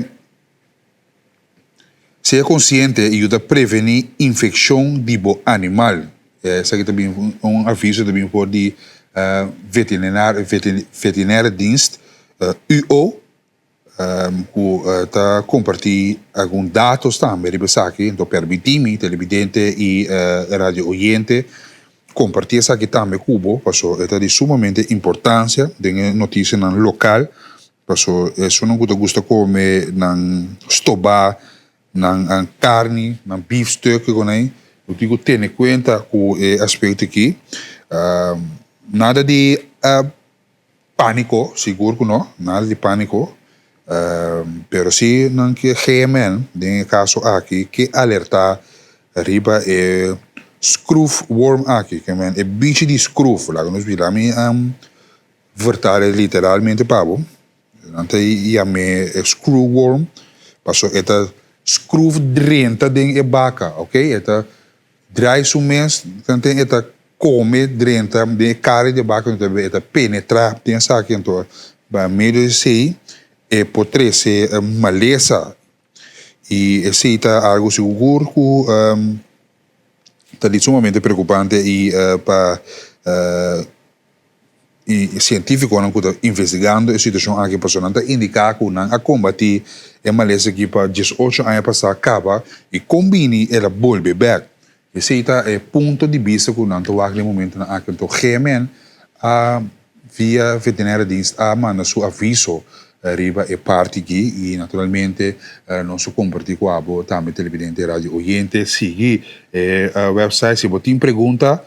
Sea konsiente i yuda prevení infekshon di bo animal. Esaki ta bin un aviso ta bin for di Veterinaire Dienst, UO, ku ta kompartí algun datos tambe riba esaki. Enton permití mi, telebidente i radio oyente, kompartí esaki tambe ku bo, pasobra e ta di sumamente importansia den e notisianan lokal. Paso esunnan ku ta gusta kome nan stobá, nan karni, nan beefstuk ku nan ei, bo tin ku tene kuenta ku e aspekto aki. Nada di pániko, sigur ku no, nada di pániko, pero si nan ke GMN den e kaso aki ke alertá riba e screwworm aki, ke men e bichi di screw, laga nos bisa, mi Vertale literalmente pa bo. Nan ta yam'é e screwworm paso e ta screw drenta den e baka, ok? E ta draai su mes, tanten e ta kome drenta den e kari di e baka, e ta penetra den esaki, anto pa medio di esei e por trese malesa i esei ta algu sigur ku ta di sumamente preokupante i pa E sientífikonan ku ta investigando e situashon aki pasobra nan ta indiká ku nan a kombatí e malesa aki pa diesocho aña pasá kaba i kon bini el a bolbe bèk. Esei ta e punto di bista ku nan ta wak den e momentunan aki. Anto GMN a via Veterinaire Dienst a manda su aviso. Riba e parti aki y naturalmente nos lo comparti cu abo tambe televidente y radio oyente. Sigui e website si bo tin pregunta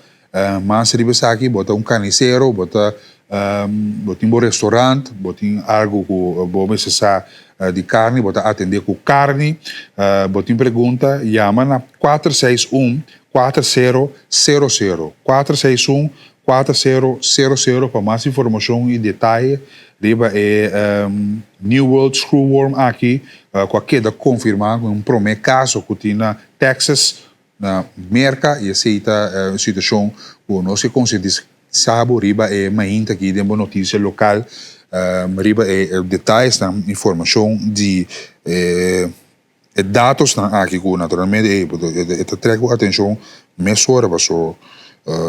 mas riba esaki, bo ta un carnicero, bo ta bo tin bo restaurant, bo tin algo cu bo mester sa di carni, bo ta atende cu carni, bo tin pregunta yama na cuater seis un, cuater sero sero sero, cuater seis un, Kuater sero sero sero pa mas informashon i detaye riba e New World Screwworm aki ku a keda konfirmá ku un promé kaso ku tin na Texas na Merka i esei ta un situashon ku nos ke konsientisá bo riba e mainta aki den bo notisia lokal riba e detayesnan informashon di e E datosnan aki ku naturalmente ey e ta trek bo atenshon mesora paso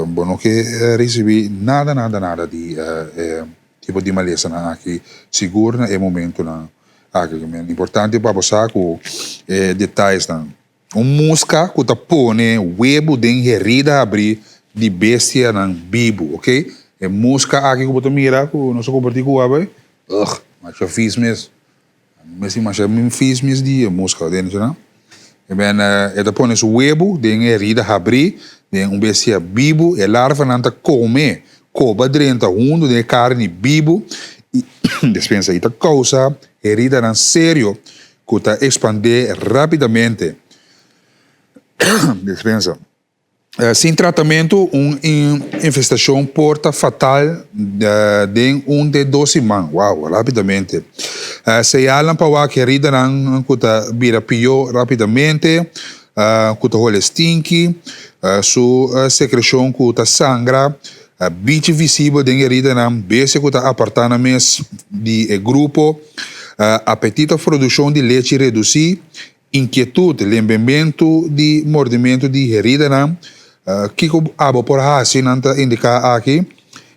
bo no ke risibí nada nada nada di e tipo di malesanan aki sigur na e momentonan aki. Importante pa bo sa ku e detayesnan un muska ku ta pone webu den herida habrí di bestianan bibu ok e muska aki ku bo ta mira ku nos a kompartí ku abo ugh masha vis mes. Mester masha min fis mis di e muska den esnan. E ben e ta pone su webu den e herida habrí den un bestia bibu. E larvanan ta kome koba drenta hundu den e karni bibu i despensa i ta kousa heridanan serio ku ta ekspandé rápidamente. Despensa. Sin tratamentu, un infestashon por ta fatal den un te dos siman. Wow, rapidamente. Señalnan pa wak heridanan ku ta bira pió rapidamente, ku ta hole stinki, su sekreshon ku ta sangra, bichi visibel den heridanan, bestia ku ta apartá nan mes di e grupo, apetit òf produkshon di lechi redusí, Inkietut, lembementu di mordimentu di heridanan, Kiko abo por hasi? Nan ta indiká aki,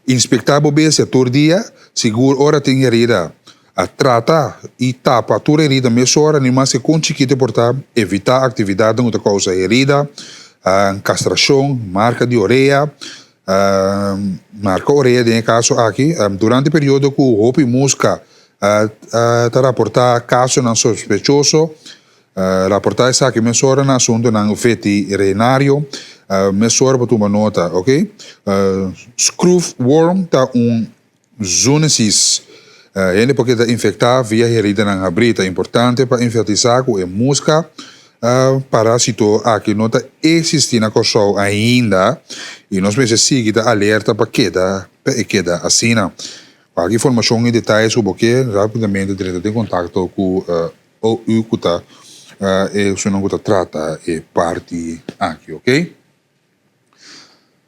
Inspektá bo bestia tur dia, sigur ora tin herida. Trata i tapa tur herida mesora, ni maske kon chikito e por ta. Evitá aktividatnan ku ta kousa herida, kastrashon, marka di orea, Marka orea den e kaso aki, Durante periodo ku hopi muska ta raportá kasonan sospechoso, raportá esaki mesora na asuntunan veterinario, mesora pa tuma nota, ok. Screwworm ta un Zoonosis, Hende por keda infektá via heridanan habrí. Ta importante pa enfatisá ku e muska parásito aki no ta eksistí na Kòrsou ainda i nos mester sigui ta alerta pa keda pa e keda asina. Kualke informashon i detayes ku bo ke, rápidamente drenta den kontakto ku OU ku ta e esunnan ku ta trata e parti aki, oke.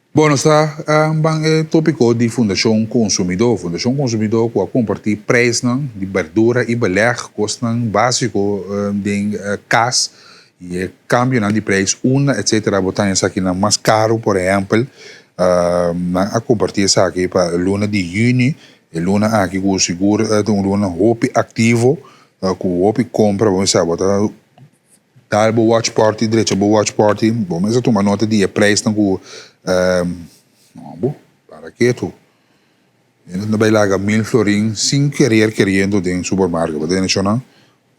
Bon, nos ta ban e tópiko di Fundashon Konsumidó. Fundashon Konsumidó ku a kompartí preisnan di berdura i belèg, kosnan básiko den kas i e kambionan di preis unda etsetera bo ta haña esakinan mas karu. Por ehèmpel, nan a kompartí esaki pa luna di yüni, e luna aki ku sigur ta un luna hopi aktivo ku hopi kompra. Bo mester sa bo ta Dal bo watch party, drecha bo watch party. Bo mester tuma nota di e prijsnan ku no bo, para ketu. Hende ta bai laga mil florin sin kerer keriendo den supermarket. Bo ta tende shonnan?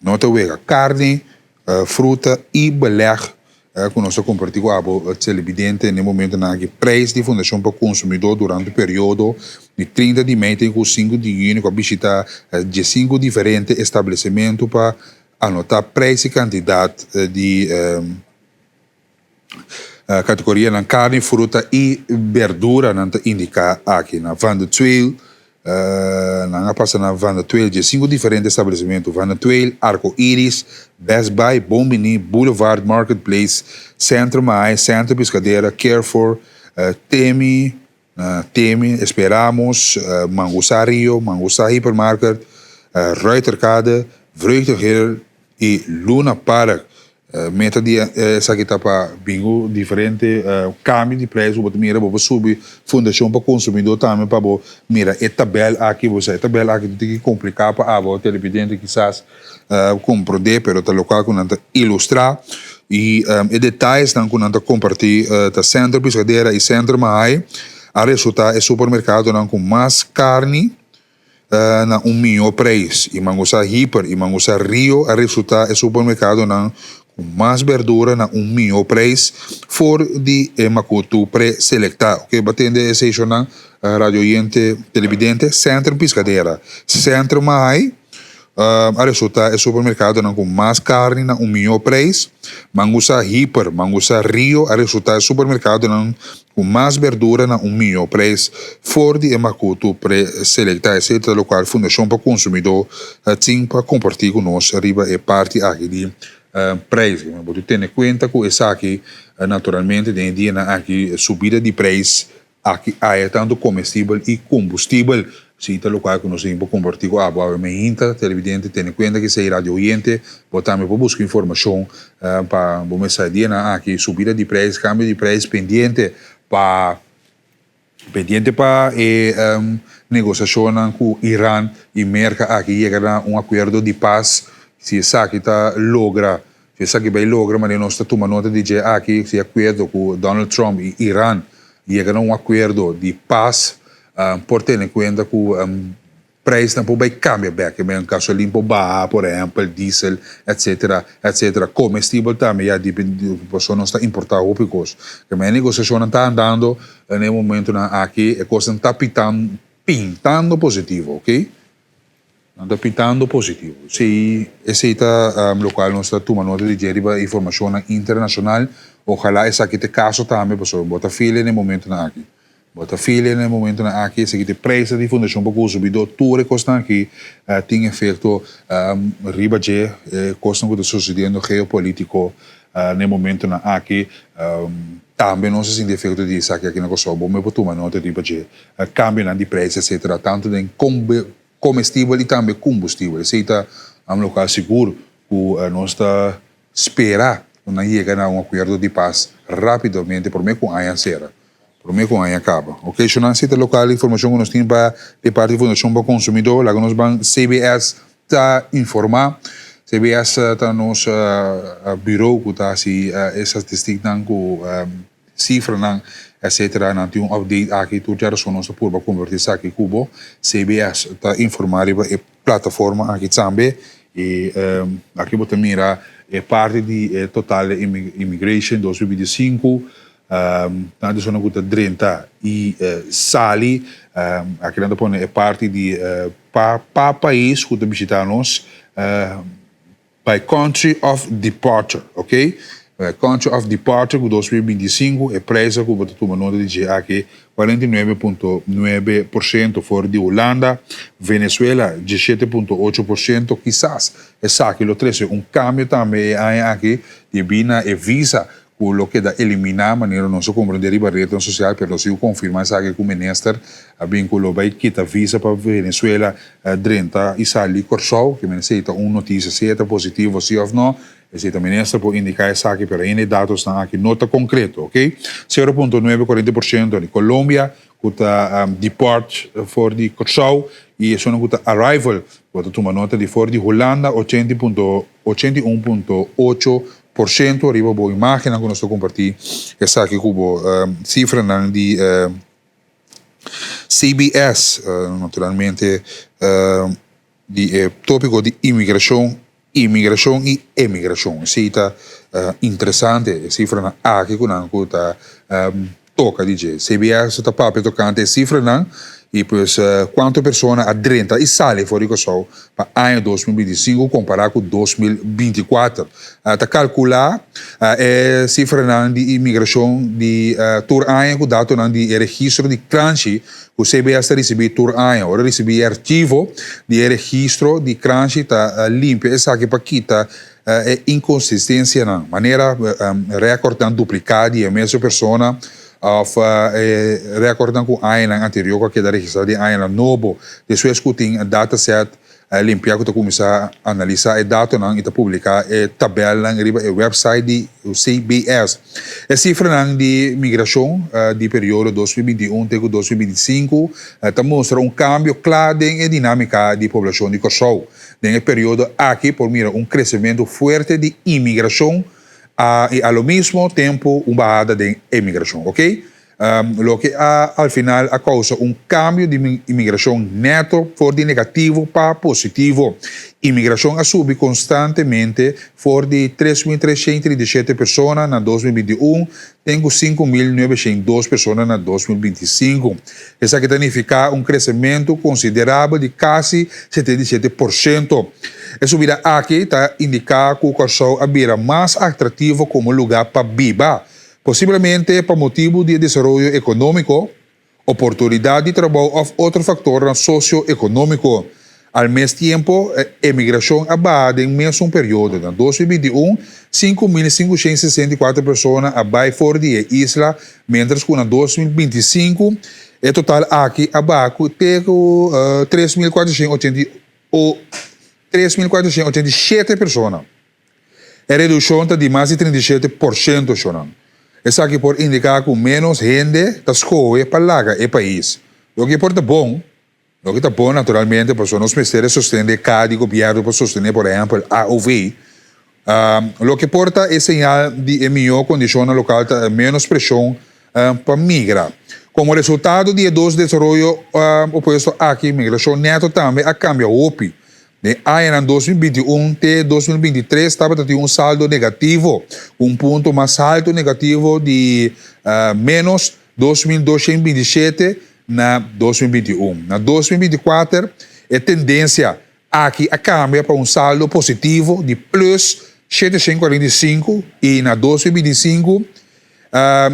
No ta wega. Karni, fruta i beleg ku nos ta kompartí ku abo telebidente na e momentonan aki. Prijs di Fundashon pa Konsumidó durante periodo di 30 di mei te ku 5 di yüni ku a bishita diesinku diferente establesimentu pa Anotá preis i kantidat di kategorianan karni, fruta i berdura nan ta indiká aki. Na Van de Tweel nan a pasa na Van de Tweel diesinku diferente establesimentu, Van de Tweel, Arco Iris, Best Buy, Bon Bini, Boulevard Marketplace, Centro Maai, Centro Piscadera, Carrefour, Temi, Temi, Esperamos, Mangusá Rio, Mangusá Hypermarket, Ruiterkade, Vreugdehill i Luna Park. Meta di esaki ta pa bin ku diferente kambio di preis ku bo ta mira. Bo por subi Fundashon pa Konsumidó tambe pa bo mira e tabèl aki. Bo sa e tabèl aki ta tiki kompliká pa abo televidente kisas komprondé, pero ta lokual ku nan ta ilustrá. I e detayesnan ku nan ta kompartí ta Centro Piscadera i Centro Mahaai a resultá e supermerkadonan ku mas karni. Na un mihó preis i mangusa Hiper i mangusa Rio a resultá e supermerkadonan ku mas berdura na un mihó preis for di e makutu pre-selektá. Oke, bo a tende e seishonnan, radio oyente, telebidente? Centrum Piscadera, Centrum Mahai a resultá e supermerkadonan ku mas karni na un mihó preis. Mangusa Hiper, mangusa Rio a resultá e supermerkadonan Ku mas berdura na un mihó preis for di e makutu pre-selektá. Esei ta lokual Fundashon pa Konsumidó tin pa kompartí ku nos riba e parti aki di preis. Bo tin tene kuenta ku esaki naturalmente den e dianan aki subida di preis aki aya tantu komestibel i kombustibel. Esei ta lokual ku nos tin pa kompartí ku abo awe meinta. Televidente tene kuenta ku esei radio oyente bo tambe por buska informashon Pa bo mester sa dianan aki subida di prijs, cambio di prijs pendiente pa pendiente pa e negociacionnan cu Iran y Merca aki yega na un acuerdo di paz. Si esaki ta logra, si esaki bay logra manera nos ta tuma nota di dje aki, si acuerdo cu Donald Trump y Iran yega na un acuerdo di paz por tene cuenta cu Prijsnan por bay cambia bek, men gasolin por baha, por ehempel, diesel, etcetera, etcetera. Comestibel tambe ya depende, pasobra nos ta importa hopi cos. Ke men e negociacionnan ta andando na e momentonan aki, e cosnan ta pitan, pintando positivo, ok. Nan ta pintando positivo. Si, esey ta locual nos ta tuma nota di dje riba informacionnan internacional. Ojalá esaki ta e caso tambe, pasobra bo ta feel na e momentonan aki. Bo ta feel na e momentonan aki esaki ta e prijsnan di Fundashon pa Konsumidó. Tur e kosnan aki tin efekto riba dje, e kosnan ku ta susediendo geopolitiko na e momentonan aki. Tambe nos a sinti efekto di esaki aki na Kòrsou. Bo me por tuma nota riba dje kambionan di prijs etsetera tantu den komestibel i tambe kumbustibel. Esei ta lokual sigur ku nos ta spera ku nan yega na un akuerdo di pas rápidamente promé ku aña sera. Promé ku aña kaba. Ok, shonnan si ta lokal informashon ku nos tin pa di parti Fundashon pa Konsumidó, laga nos ban CBS ta informá. CBS ta nos buro ku ta hasi e statistiknan ku sifranan etcetera. Nan tin un update aki tur djarason nos ta purba kompartí esaki ku bo. CBS ta informá riba e plataforma aki tambe i aki bo ta mira e parti di e total immigration 2025. Nan persona ku ta drenta i sali, aki nan ta pone e parti di pa pa pais ku ta bishita nos by country of departure, ok. By country of departure ku 2025 e prijs ku bo ta tuma nota di dje aki 49.9% for di Hulanda, Venezuela 17.8%, kisas esaki lo trese un kambio tambe e aña aki debí na e visa ku lo keda eliminá manera nos a komprendé riba retnan sosial, pero nos tin ku konfirmá esaki ku minister a bin ku lo bai kita visa pa Venezuela drenta i sali Kòrsou, ke men esei ta un notisia si e ta positivo si òf no, esei ta minister por indiká esaki pero ainda e datosnan aki no ta konkreto ok. 0.9 40% di Colombia ku ta depart for di Kòrsou i esunnan ku ta arrival bo ta tuma nota di for di Hulanda 80.81.8% riba bo imagennan ku nos ta kompartí esaki ku bo sifranan di CBS naturalmente di e tópiko di imigrashon, imigrashon i emigrashon. Esei ta interesante e sifranan aki ku nan ku ta toka di dje. CBS ta papia tokante e sifranan i pues kuantu persona a drenta i sali for di Kòrsou pa aña 2025 kompará ku 2024. Ta kalkulá e sifranan di imigrashon di tur aña ku datonan di e registro di kranshi ku CBS ta risibí tur aña. Ora risibí e archivo di e registro di kranshi ta limpia esaki pa kita E inkonsistensianan, manera rèkòrtnan dupliká di e mesun persona òf e rèkòrtnan ku añanan anterior ku a keda registrá den añanan nobo. Despues ku tin dataset limpiá ku ta kuminsá analisá e datonan i ta publiká e tabèlnan riba e wèpsait di CBS. E sifranan di migrashon di periodo 2021 te ku 2025 ta mustra un kambio kla den e dinámika di poblashon di Kòrsou. Den e periodo aki por mira un kresementu fuerte di imigrashon i a lo mismo tempu un bahada den emigrashon. Ok. Loke a al final a kousa un kambio di imigrashon nèto for di negativo pa positivo. Imigrashon a subi konstantemente for di 3337 persona na 2021 te ku 5902 persona na 2025. Esaki ta nifiká un kresementu konsiderabel di kasi 77%. E subida aki ta indiká ku Kòrsou a bira mas atraktivo komo lugá pa biba. Posiblemente pa motibu di e desaroyo ekonómiko, oportunidat di trabou òf otro faktornan sosio-ekonómiko. Al mes tiempo, e emigrashon a baha den mesun periodo. Na 2021, 5564 persona a bai for di e isla, miéntras ku na 2025 e total aki a baha ku te ku 3487 persona. E redukshon ta di mas di 37%, shonnan. Esaki por indiká ku ménos hende ta skohe pa laga e pais. Loke por ta bon, loke ta bon naturalmente pasobra nos mester e sosten di e kaha di gobièrnu pa sostené por ehèmpel AOV. Loke por ta e señal di e mihó kondishonnan lokal ta e ménos preshon pa migra. Komo resultado di e dos desaroyo opuesto aki, migrashon nèto tambe a kambia hopi. Den añanan 2021 te 2023 tabata tin un saldo negativo, ku un punto mas haltu negativo di ménos 2227 na 2021. Na 2024 e tendensia aki a kambia pa un saldo positivo di plus 745 i na 2025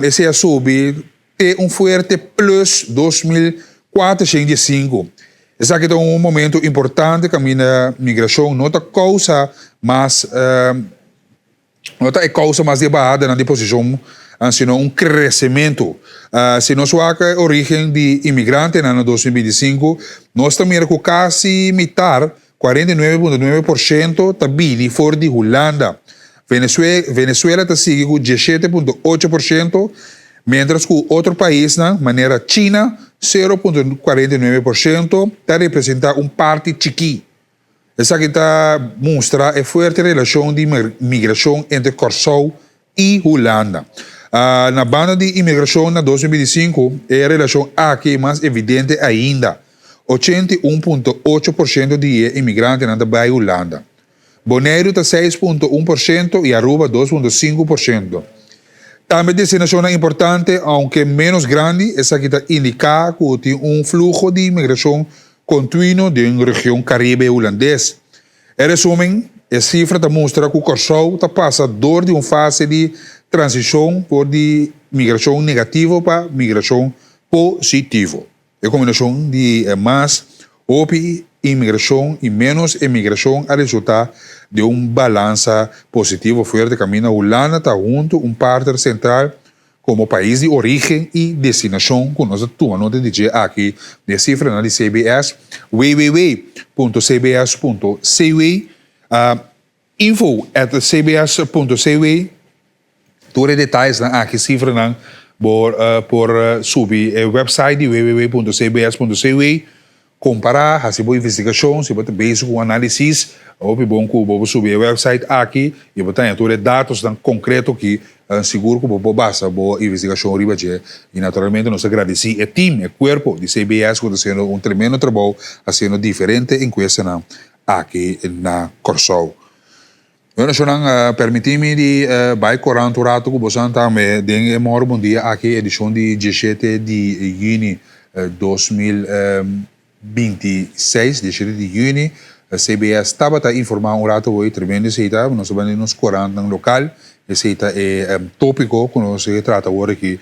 esei a subi te un fuerte plus 2405. Esaki ta un momento importante kaminda migrashon no ta kousa mas no ta e kousa mas di e bahadanan di posishon sino un kresementu. Si nos wak e origen di imigrantenan na 2025 nos ta mira ku kasi mitar, 49.9%, ta bini for di Hulanda. Venezuela ta sigui ku 17.8%, miéntras ku otro paisnan manera China, 0.49%, ta representá un parti chikí. Esaki ta mustra e fuerte relashon di migrashon entre Kòrsou i Hulanda. Na banda di imigrashon na 2025 e relashon aki e mas evidente ainda. 81.8% di e imigrantenan ta bai Hulanda. Boneiru ta 6.1% i Aruba 2.5%. Tambe destinashonnan importante, ounke ménos grandi, esaki ta indiká ku tin un fluho di imigrashon kontinuo den region Karibe Hulandes. En resumen, e sifra ta mustra ku Kòrsou ta pasa dor di un fase di transishon for di migrashon negativo pa migrashon positivo. E kombinashon di mas hopi inmigrashon i ménos emigrashon a resultá den un balansa positivo fuerte kaminda Hulanda ta huntu un partner sentral komo pais di orígen i destinashon ku nos ta tuma nota di dje aki den e sifranan di CBS, www.cbs.cw, info@cbs.cw. Tur e detayesnan aki, sifranan, bo por subi e website di www.cbs.cw, kompará, hasi bo investigashon, si bo ta bezig ku un análisis, hopi bon ku bo por subi e website aki i bo ta haña tur e datosnan konkreto ki sigur ku bo por basa bo investigashon riba dje. I naturalmente nos ta gradisí e team, e kuerpo di CBS ku ta hasiendo un tremendo trabou hasiendo diferente enkuestanan aki na Kòrsou. Bueno shonnan, permití mi di bai korant un ratu ku bosan tambe den e Mòru Bon Dia aki, edishon di 17 di yüni 2026, 17 di yüni, CBS tabata informá un ratu hoy, tremendo esei ta, nos ta bini nos korantnan lokal, esei ta e tópiko ku nos a trata awor aki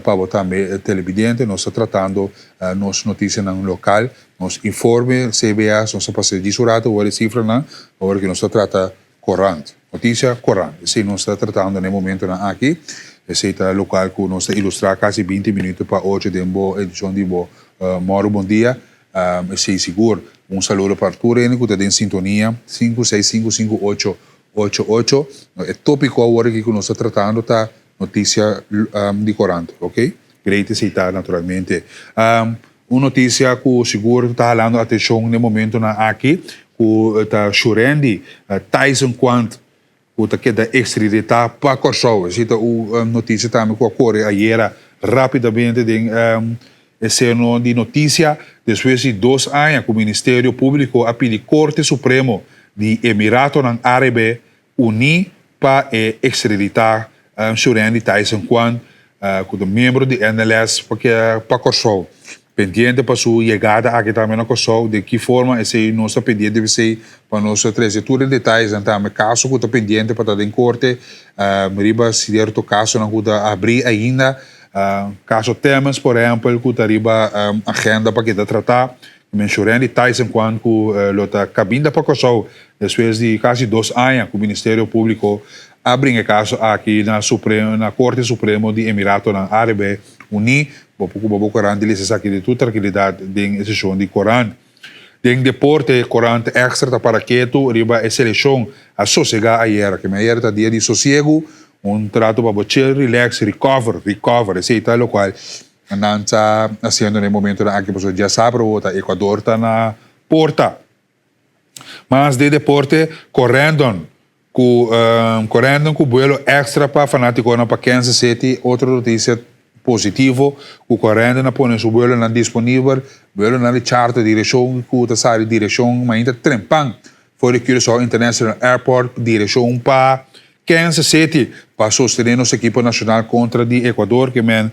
pa bo tambe televidente, nos ta tratando nos notisianan lokal. Nos informe CBS nos a pasa djis un rato awor e cifranan awor ki nos ta trata corant, noticia corant. Esey nos ta tratando na e momentonan aki. Esey ta locual cu nos ta ilustra casi 20 minuto pa ocho den bo edicion di bo Moro Bon Dia. Esey sigur. Un saludo pa tur hende cu ta den sintonia 5 6 5 5 8 8 8. E topico awor aki cu nos ta tratando ta noticia di corant, ok? Great esey ta naturalmente. Un noticia cu sigur ta halando atencion n'e momentonan aki cu ta Shurendi Tyson Quant cu ta keda extradita pa Corsou. Esey ta un noticia tambe cu a core ayera. rápidamente den e seno di notisia despues di dos aña ku Ministerio Públiko a pidi Korte Supremo di Emiratonan Árabe Uní pa e ekstraditá Shurendi Tyson Kwan ku ta miembro di NLS pa Kòrsou. Pendiente pa su yegada aki tambe na Kòrsou, den ki forma esei nos ta pendiente p'esei pa nos trese tur e detayesnan tambe. Kaso ku ta pendiente pa ta den korte riba sierto kasonan ku ta abrí ainda, kaso Temmons por ehèmpel ku ta riba agenda pa keda tratá. Menshorendi Tyson Kwan ku lo ta kabinda pa Kòrsou despues di kasi dos aña ku Ministerio Públiko a bringa e kaso aki na na Korte Supremo di Emiratonan Árabe Uní. Bo por kuba bo korant di lesa esaki den tur trankilidat den e seshon di korant. Den deporte, korant Extra ta para ketu riba e selekshon a sosegá ayera. Keme ayera ta dia di sosiegu, un trato pa bo chill, relax, recover, recover. Esei ta lokual Nan ta haciendo na e momentonan aki pasobra diasabra bo ta Ecuador ta na porta. Mas de deporte, Corendon cu Corendon cu buelo extra pa fanaticonan pa Kansas City, otro noticia positivo cu Corendon a pone su buelonan disponibel, buelonan di charter direccion cu ta sali direccion mainta trempan for di Curaçao International Airport direccion pa Kansas City pa sostené nos ekipo nashonal kontra di Ecuador ke men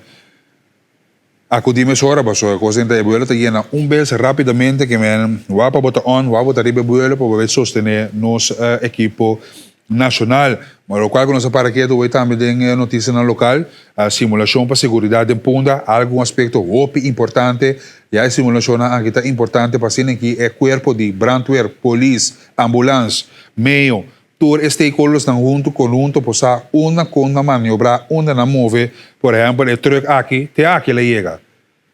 akudí mesora pasobra e kos den ta e buelo ta yena un bes rápidamente ke men wak pa bo ta on wak bo ta riba e buelo pa bo bai sostené nos ekipo nashonal. Ma lokual ku nos a para ketu hoy tambe den e notisianan lokal simulashon pa seguridat den Punda algu un aspekto hopi importante ya e simulashonnan aki ta importante pa asina ki e kuerpo di brandweer, polis, ambulans, meo Tur e stakeholdersnan huntu konhunto por sa unda kon nan maniobrá, unda nan move. Por ehèmpel, e trùk aki te aki el a yega.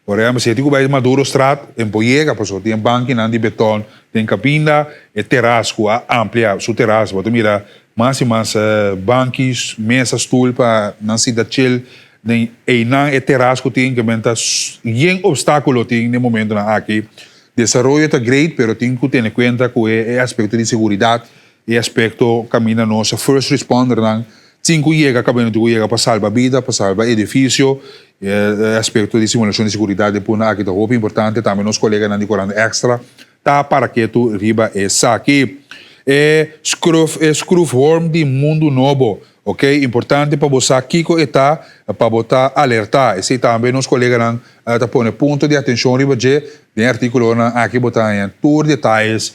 Por ehèmpel, si e tin ku bai Madurostraat, e por yega pasobra tin e bankinan di beton den kabinda, e teras ku a amplia su teras. Bo ta mira mas i mas banki, mesa, stul pa nan sinta chill den einan. E teras ku tin ke men ta yen opstákulo tin den momentonan aki. Desaroyo ta great, pero tin ku tene kuenta ku e aspekto di seguridat. E aspekto kaminda nos first respondernan tin ku yega kaminda tin ku yega pa salba bida, pa salba edifisio. E aspekto di simulashon di seguridat den punda aki ta hopi importante. Tambe nos koleganan di Korant Extra ta para ketu riba esaki. E skruf e skrufworm di Mundu Nobo, ok, importante pa bo sa kiko e ta pa bo ta alerta. Esei tambe nos koleganan ta pone punto di atenshon riba dje. Den e artíkulonan aki bo ta haña tur detayes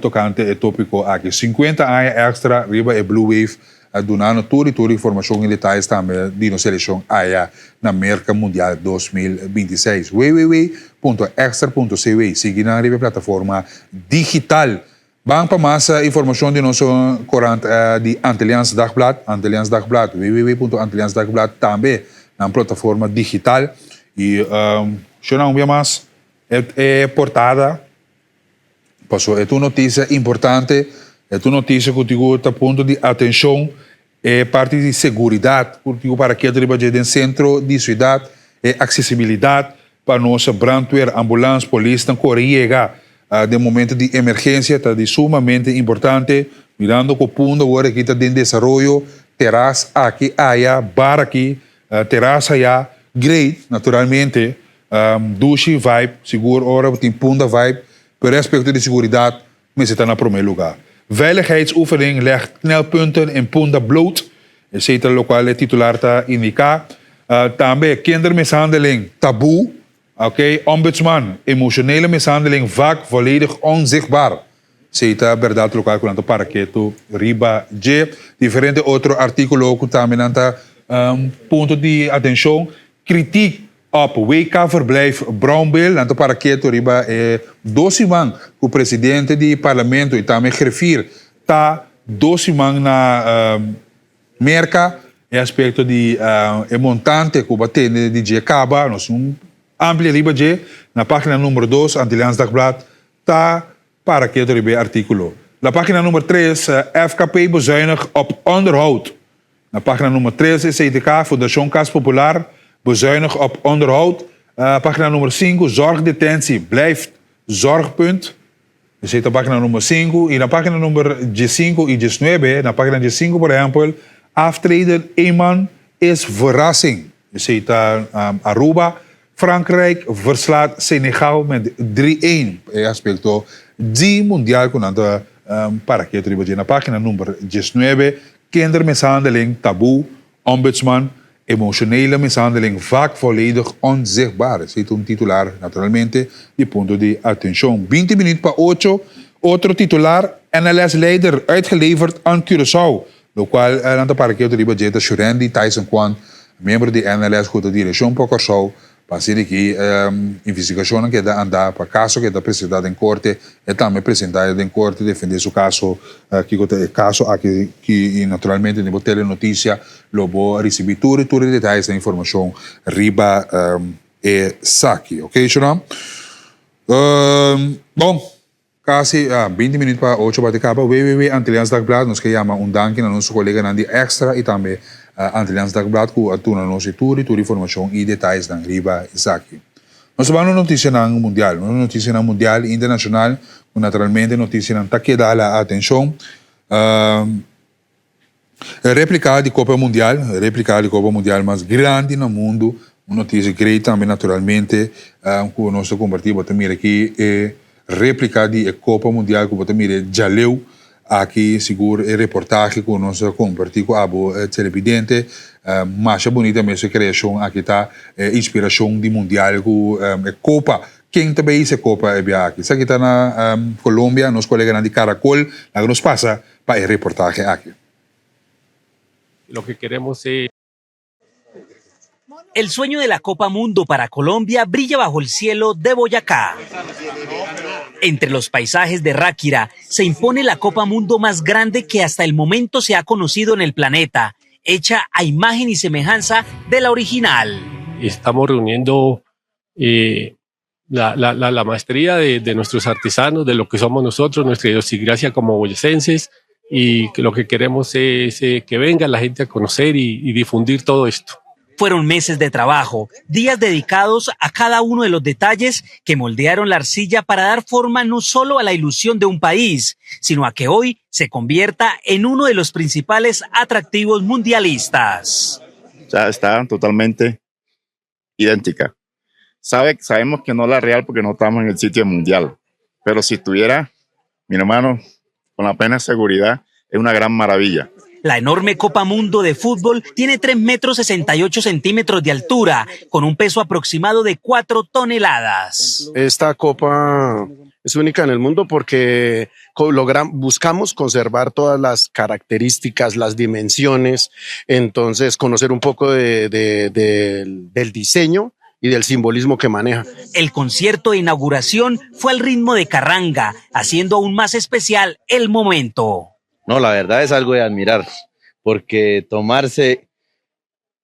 tokante e tópiko aki. Sinkuenta aña èkstra riba e Blue Wave a duna no tur i tur informashon i detayes tambe di nos selekshon aya na Merka Mundial 2026. Www punto extra punto cw Sigui nan riba e plataforma digital. Ban pa mas informashon di nos korant di Antilliaans Dagblad, Antilliaans Dagblad, www punto antilliaans dagblad tambe nan plataforma digital. I shona un bia mas e portada. Pasobra e ta un notisia importante, e ta un notisia ku tin ku ta punto di atenshon, e parti di seguridat ku tin ku para ketu riba dje den sentro di siudat, e aksesibilidat pa nos brantwer, ambulans, polisnan kore yega den momento di emergensia ta di sumamente importante, mirando ku Punda awor aki ta den desaroyo, teras aki aya, bar aki, teras aya, great naturalmente. Dushi vibe, sigur ora bo tin Punda vibe, pero e aspecto di seguridad mester ta na prome lugar. Veiligheidsoefening legt knelpunten in Punda bloot, esey ta locual e titular ta indica. Tambe kindermishandeling taboe, ok, ombudsman, emotionele mishandeling vaak volledig onzichtbaar. Esey ta berdad locual cu nan ta para ketu riba dje. Diferente otro articulo cu tambe nan ta punto di atencion. Kritiek op WK-verblijf Brownbill, nan ta para ketu riba e dos siman ku presidente di parlamento i tambe griffier ta dos siman na Merka. E aspekto di e montante ku bo a tende di dje kaba, nos un amplia riba dje na página numero dos Antilliaans Dagblad ta para ketu riba e artíkulo. Na página numero tres FKP bezuinig op onderhoud. Na pagina nummer tres e CTK, Fundashon Kas Popular, bezuinig op onderhoud. Pagina nummer sinku, Zorgdetentie blijft zorgpunt. Esei ta pagina nummer sinku. I na pagina nummer diesinku i diesnuebe, na pagina diesinku por ehempel, Aftreden Eman is verrassing. Esei ta Aruba. Frankrijk verslaat Senegal met drie een. E aspecto di mundial cu nan ta para ketu riba dje na pagina number diesnuebe. Kindermishandeling taboe, Ombudsman, Emotionele mishandeling vaak volledig onzichtbaar. Esei ta un titular naturalmente di punto di atencion. Binti minuut pa ocho, otro titular, NLS leider uitgeleverd aan Curaçao. Lokual nan ta para ketu riba dje ta Shurendy Tyson Kwan, miembro di NLS ku ta direkshon pa Kòrsou, pa asina ki investigashonnan keda andá pa kaso keda presentá den korte, e tambe presentá den korte defendé su kaso kiko ta e kaso aki ki naturalmente den bo telenotisia lo bo risibí tur i tur e detayes den informashon riba esaki. Oke Shuram. Bon. Kasi 20 minuut pa ocho bati kaba, www Antilliaans Dagblad, nos ke yama un danki na nos koleganan di Extra i tambe Antilliaans Dagblad ku a duna nos e tur i tur informashon i detayesnan riba esaki. Nos ta ban na notisianan mundial, nos notisianan mundial i internashonal ku naturalmente notisianan ta keda hala atenshon. E replika di Kopa Mundial, e replika di Kopa Mundial mas grandi na mundu, un notisia great tambe naturalmente ku nos ta kompartí. Bo ta mira aki e replika di e Kopa Mundial ku bo ta mira e djaleu aki, sigur e reportahe ku nos a kompartí ku abo televidente. Masha bunita mes e kreashon aki ta, e inspirashon di mundial ku e kopa. Ken ta bay hisa e kopa e biaha aki? Esaki ta na Colombia, nos koleganan di Caracol. Laga nos pasa pa e reportahe aki. Lo que queremos es. El sueño de la Copa Mundo para Colombia brilla bajo el cielo de Boyacá. Entre los paisajes de Ráquira se impone la Copa Mundo más grande que hasta el momento se ha conocido en el planeta, hecha a imagen y semejanza de la original. Estamos reuniendo eh, la, la, la, la maestría de, de, nuestros artesanos, de lo que somos nosotros, nuestra idiosincrasia como boyacenses, y que lo que queremos es eh, que venga la gente a conocer y, y difundir todo esto. Fueron meses de trabajo, días dedicados a cada uno de los detalles que moldearon la arcilla para dar forma no solo a la ilusión de un país, sino a que hoy se convierta en uno de los principales atractivos mundialistas. O sea, está totalmente idéntica. Sabe, sabemos que no la real porque no estamos en el sitio mundial, pero si estuviera, mi hermano, con la plena seguridad, es una gran maravilla. La enorme Copa Mundo de fútbol tiene 3 metros 68 centímetros de altura, con un peso aproximado de 4 toneladas. Esta copa es única en el mundo porque buscamos conservar todas las características, las dimensiones, entonces conocer un poco de, de, de, del diseño y del simbolismo que maneja. El concierto de inauguración fue al ritmo de carranga, haciendo aún más especial el momento. No, la verdad es algo de admirar, porque tomarse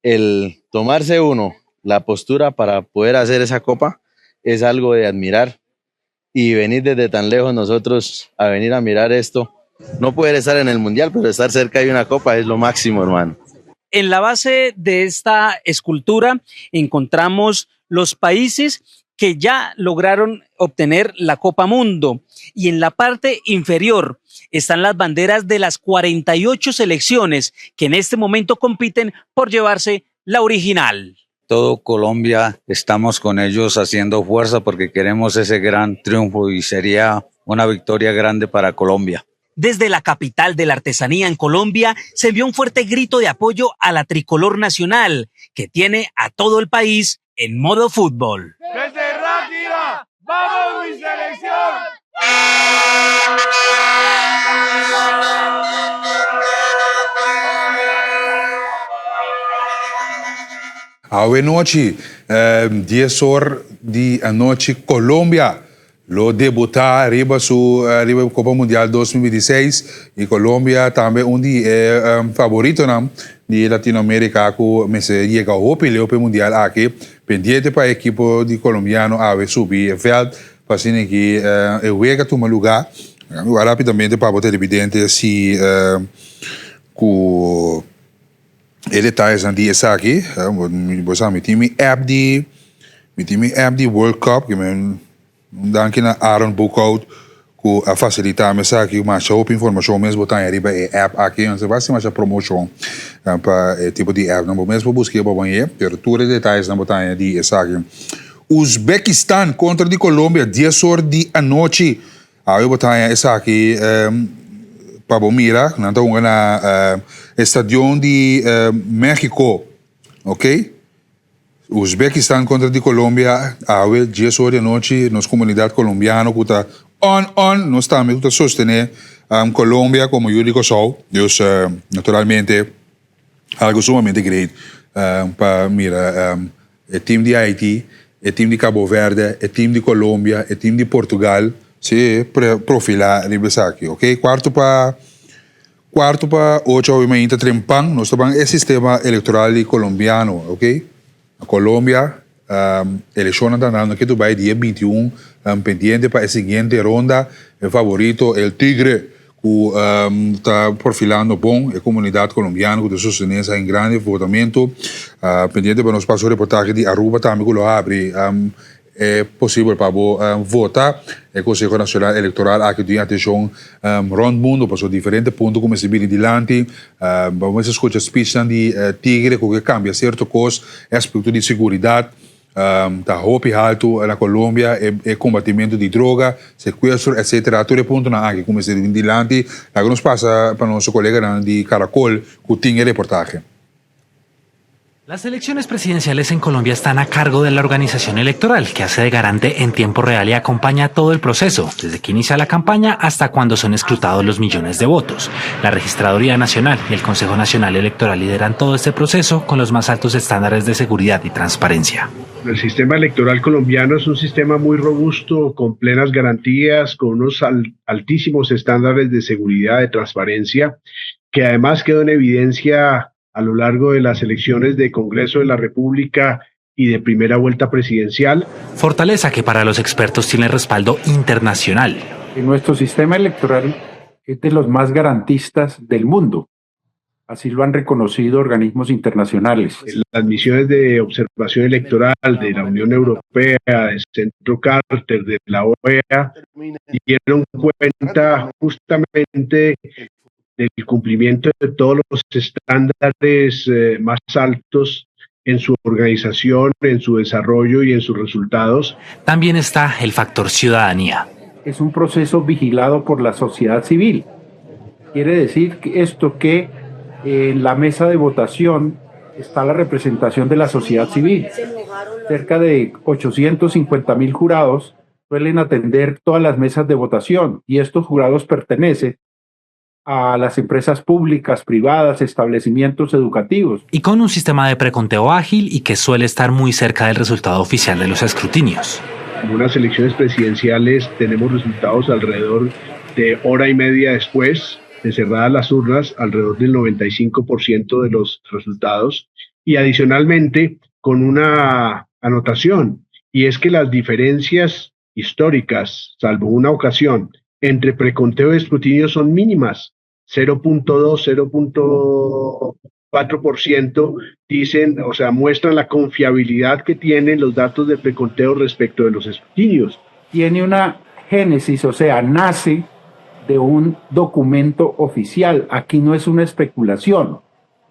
el tomarse uno la postura para poder hacer esa copa es algo de admirar y venir desde tan lejos nosotros a venir a mirar esto, no poder estar en el mundial, pero estar cerca de una copa es lo máximo, hermano. En la base de esta escultura encontramos los países que ya lograron obtener la Copa Mundo. Y en la parte inferior están las banderas de las 48 selecciones que en este momento compiten por llevarse la original. Todo Colombia estamos con ellos haciendo fuerza porque queremos ese gran triunfo y sería una victoria grande para Colombia. Desde la capital de la artesanía en Colombia se envió un fuerte grito de apoyo a la tricolor nacional, que tiene a todo el país en modo fútbol. Desde Ráquira, ¡vamos mi selección! Awe nochi, dies or di anochi, Colombia lo debuta riba su riba Copa Mundial 2026 y Colombia tambe un di e favoritonan di Latinoamerica cu mester yega hopi leu p'e mundial aki. Pendiente pa e ekipo di colombiano awe subi e veld pa asina ki e wega tuma luga. Wak rapidamente pa bo televidente si cu E detayesnan di esaki, bo sa mi tin mi app di, mi tin mi app di World Cup, ke men un danki na Aaron Boekhout. Ku a fasilitá mi esaki, masha hopi informashon mes bo ta haña riba e app aki. No ta basta masha promoshon pa e tipo di appnan. Bo mes por buska e bo bañ'é, pero tur e detayesnan bo ta haña di esaki. Uzbekistan kontra di Colombia dies or di anochi. Awe bo ta haña esaki pa bo mira. Nan ta hunga na e stadion di Mexico. Ok. Uzbekistan kontra di Colombia awe dies or di anochi nos komunidat kolombiano ku ta on on nos tambe ku ta sostene Colombia komo yu di Kòrsou dus naturalmente algo sumamente great pa mira e team di Haiti e team di Cabo Verde e team di Colombia e team di Portugal si profila riba esaki ok kuarto pa Cuarto pa ocho awe mainta trempan nos ta ban e sistema electoral di Colombiano, ok? Na Colombia eleccionnan ta andando ke Dubai dia 21 pendiente pa e siguiente ronda e favorito El Tigre cu ta profilando bon e comunidad Colombiano cu ta sostene esa en grande votamento pendiente pa nos pasa un reportahe di Aruba tambe cu lo habri E posibel pa bo vota. E Conseho Nacional Electoral aki tin atencion rond mundo pasobra diferente punto cu mester bini dilanti. Bo mester scucha speechnan di Tigre cu ke cambia cierto cos. E aspecto di seguridad ta hopi halto na Colombia, e combatimento di droga, secuestro etc. Tur e puntonan aki cu mester bini dilanti. Laga nos pasa pa nos coleganan di Caracol cu tin e reportahe. Las elecciones presidenciales en Colombia están a cargo de la organización electoral, que hace de garante en tiempo real y acompaña todo el proceso, desde que inicia la campaña hasta cuando son escrutados los millones de votos. La Registraduría Nacional y el Consejo Nacional Electoral lideran todo este proceso con los más altos estándares de seguridad y transparencia. El sistema electoral colombiano es un sistema muy robusto, con plenas garantías, con unos altísimos estándares de seguridad, de transparencia, que además quedó en evidencia a lo largo de las elecciones de Congreso de la República y de primera vuelta presidencial. Fortaleza que para los expertos tiene respaldo internacional. Nuestro sistema electoral es de los más garantistas del mundo. Así lo han reconocido organismos internacionales. Las misiones de observación electoral de la Unión Europea, del Centro Carter, de la OEA, dieron cuenta justamente del cumplimiento de todos los estándares eh, más altos en su organización, en su desarrollo y en sus resultados. También está el factor ciudadanía. Es un proceso vigilado por la sociedad civil. Quiere decir que esto que en la mesa de votación está la representación de la sociedad civil. Cerca de 850 mil jurados suelen atender todas las mesas de votación y estos jurados pertenecen a las empresas públicas, privadas, establecimientos educativos. Y con un sistema de preconteo ágil y que suele estar muy cerca del resultado oficial de los escrutinios. En unas elecciones presidenciales tenemos resultados alrededor de hora y media después de cerradas las urnas, alrededor del 95% de los resultados. Y adicionalmente, con una anotación, y es que las diferencias históricas, salvo una ocasión, entre preconteo y escrutinio son mínimas, 0.2, 0.4% dicen, o sea, muestran la confiabilidad que tienen los datos de preconteo respecto de los escrutinios. Tiene una génesis, o sea, nace de un documento oficial. Aquí no es una especulación,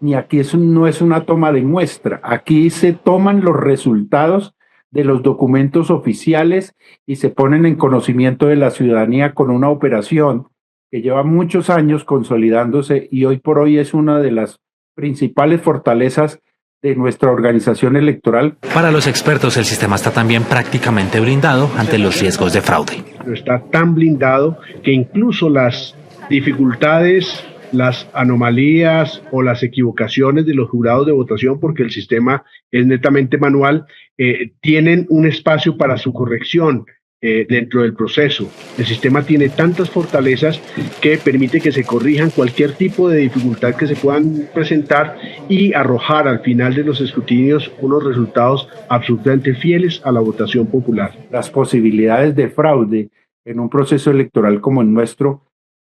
ni aquí es no es una toma de muestra. Aquí se toman los resultados de los documentos oficiales y se ponen en conocimiento de la ciudadanía con una operación que lleva muchos años consolidándose y hoy por hoy es una de las principales fortalezas de nuestra organización electoral. Para los expertos, el sistema está también prácticamente blindado ante los riesgos de fraude. Está tan blindado que incluso las dificultades, las anomalías o las equivocaciones de los jurados de votación, porque el sistema es netamente manual, eh, tienen un espacio para su corrección eh, dentro del proceso. El sistema tiene tantas fortalezas que permite que se corrijan cualquier tipo de dificultad que se puedan presentar y arrojar al final de los escrutinios unos resultados absolutamente fieles a la votación popular. Las posibilidades de fraude en un proceso electoral como el nuestro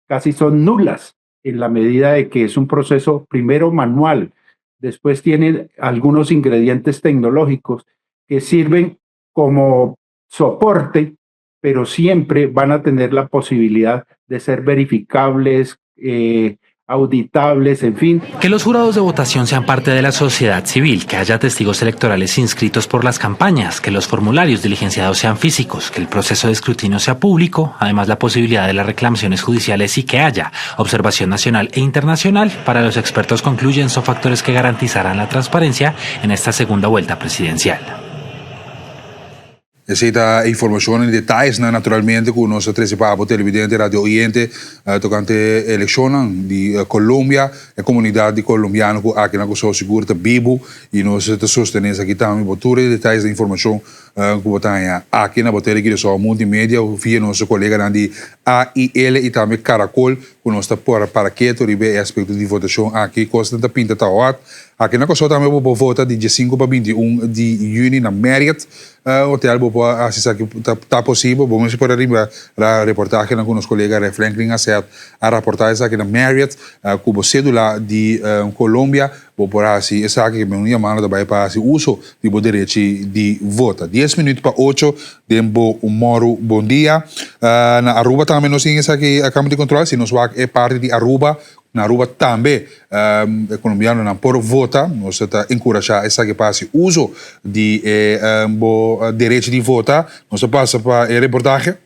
casi son nulas en la medida de que es un proceso primero manual, después tiene algunos ingredientes tecnológicos que sirven como soporte pero siempre van a tener la posibilidad de ser verificables, eh, auditables, en fin. Que los jurados de votación sean parte de la sociedad civil, que haya testigos electorales inscritos por las campañas, que los formularios diligenciados sean físicos, que el proceso de escrutinio sea público, además la posibilidad de las reclamaciones judiciales y que haya observación nacional e internacional, para los expertos concluyen son factores que garantizarán la transparencia en esta segunda vuelta presidencial. Esei ta e informashonnan i detayesnan naturalmente ku nos a trese pa abo televidente, radio oyente tokante elekshonnan di Colombia. E komunidat di kolombiano ku aki na Kòrsou sigur ta bibu i nos ta sostené esaki tambe. Bo tur e detayes di informashon ku bo ta haña aki na bo Tele Curaçao Multimedia via nos koleganan di AIL i tambe Caracol ku nos ta por para ketu riba e aspekto di votashon aki. Kosnan ta pinta ta hòt. Aki na Kòrsou tambe bo por vota di diesinku pa 21 di yüni na Marriott. Hotel bo por hasi esaki ta posibel. Bo mester por a riba ra reportahenan ku nos kolega Ray Franklin Asset a raporta esaki na Marriott ku bo sedula di Colombia bo por hasi esaki ke un yamada ta bai pa hasi uso di bo derechi di vota. Dies minuut pa ocho den bo moru bon dia. Na Aruba tambe nos tin esaki a kama di kontrol si nos wak e parti di Aruba Na Aruba tambe e colombianonan por vota. Nos ta encurasha esaki pa haci uso di e bo derecho di vota. Nos ta pasa pa e reportahe.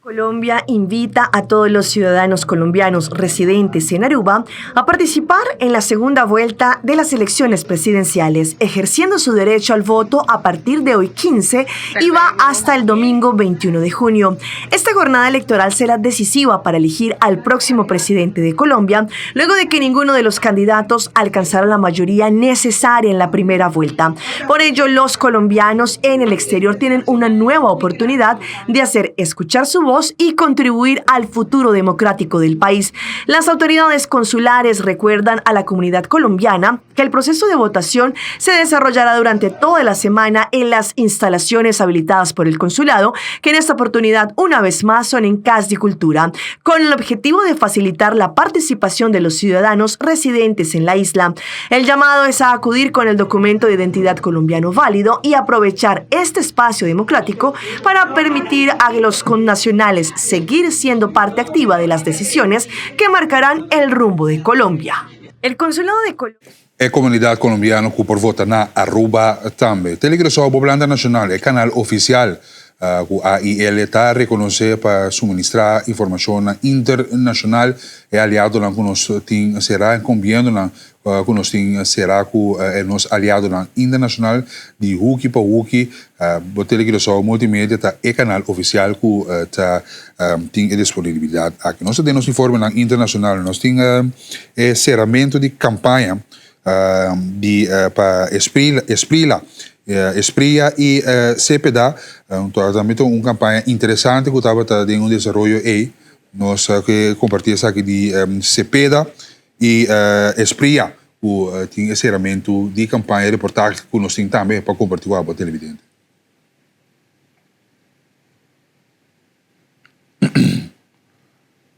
Colombia invita a todos los ciudadanos colombianos residentes en Aruba a participar en la segunda vuelta de las elecciones presidenciales, ejerciendo su derecho al voto a partir de hoy 15 y va hasta el domingo 21 de junio. Esta jornada electoral será decisiva para elegir al próximo presidente de Colombia, luego de que ninguno de los candidatos alcanzara la mayoría necesaria en la primera vuelta. Por ello, los colombianos en el exterior tienen una nueva oportunidad de hacer escuchar su voz y contribuir al futuro democrático del país. Las autoridades consulares recuerdan a la comunidad colombiana que el proceso de votación se desarrollará durante toda la semana en las instalaciones habilitadas por el consulado, que en esta oportunidad una vez más son en Cas de Cultura, con el objetivo de facilitar la participación de los ciudadanos residentes en la isla. El llamado es a acudir con el documento de identidad colombiano válido y aprovechar este espacio democrático para permitir a los connacionales seguir siendo parte activa de las decisiones que marcarán el rumbo de Colombia. El Consulado de Colombia. E comunidad colombiano cu por vota na Aruba tambe. Telecuraçao Bo Blanda Nacional, e canal oficial cu AIL ta reconoce pa suministra informacionnan internacional. E aliadonan cu nos tin sera encombiendonan cu nos tin sera cu e nos aliadonan internacional di huki pa huki. Bo Telecuraçao Multimedia ta e canal oficial cu ta tin e disponibilidad aki. Nos ta den nos informenan internacional, nos tin e ceramento di campaña di pa Esprila, Esprilla y Cepeda, tambe ta un campaña interesante cu tabata den un desaroyo ey. Nos ke comparti esaki di Cepeda y Esprilla cu tin e ceramento di campaña, reportahe cu nos tin tambe pa comparti cu abo televidente.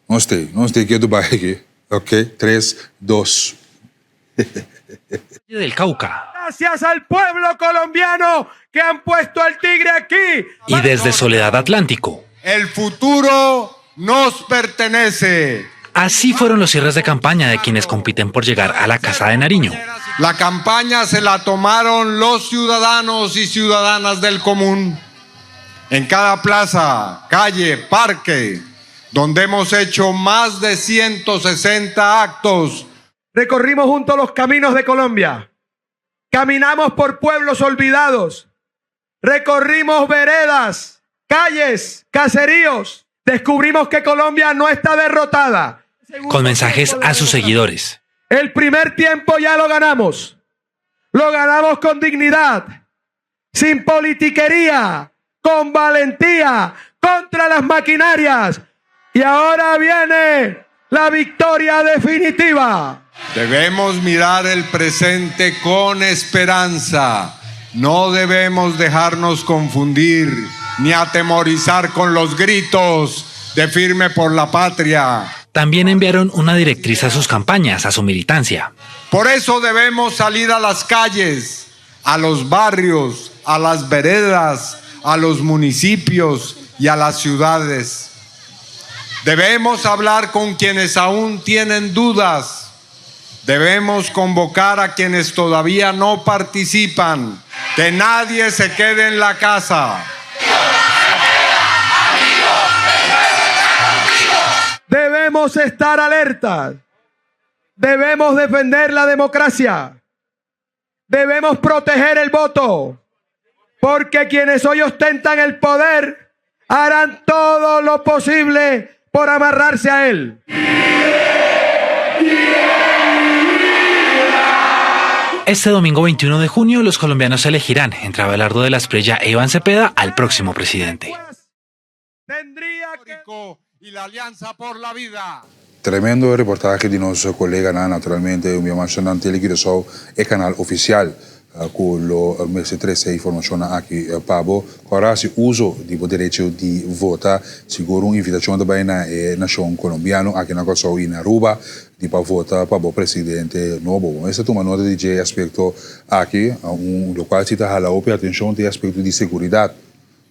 Nos te, nos te ketu bai aki. Ok, tres, dos. Valle del Cauca. Gracias al pueblo colombiano que han puesto al tigre aquí. Y desde Soledad Atlántico. El futuro nos pertenece. Así fueron los cierres de campaña de quienes compiten por llegar a la Casa de Nariño. La campaña se la tomaron los ciudadanos y ciudadanas del común. En cada plaza, calle, parque, donde hemos hecho más de 160 actos. Recorrimos juntos los caminos de Colombia. Caminamos por pueblos olvidados. Recorrimos veredas, calles, caseríos. Descubrimos que Colombia no está derrotada. Con mensajes a sus seguidores. El primer tiempo ya lo ganamos. Lo ganamos con dignidad, sin politiquería, con valentía, contra las maquinarias. Y ahora viene la victoria definitiva. Debemos mirar el presente con esperanza. No debemos dejarnos confundir ni atemorizar con los gritos de firme por la patria. También enviaron una directriz a sus campañas, a su militancia. Por eso debemos salir a las calles, a los barrios, a las veredas, a los municipios y a las ciudades. Debemos hablar con quienes aún tienen dudas. Debemos convocar a quienes todavía no participan. Que nadie se quede en la casa. Debemos estar alertas. Debemos defender la democracia. Debemos proteger el voto. Porque quienes hoy ostentan el poder harán todo lo posible por amarrarse a él. Este domingo 21 de junio, los colombianos elegirán entre Abelardo de la Espriella e Iván Cepeda al próximo presidente. Y la Alianza por la Vida. Tremendo reportahe di nos coleganan, naturalmente un bia mas nan Tele Curaçao e canal oficial cu lo mester trece e informacionnan aki pa bo. Ora haci uso di bo derecho di vota, sigur un invitacion ta bay na e nacion Colombiano aki na Curaçao y na Aruba di pa vota pa bo presidente nobo. Bo mester tuma nota di dje aspecto aki, un locual si ta hala hopi atencion ta e aspecto di seguridad.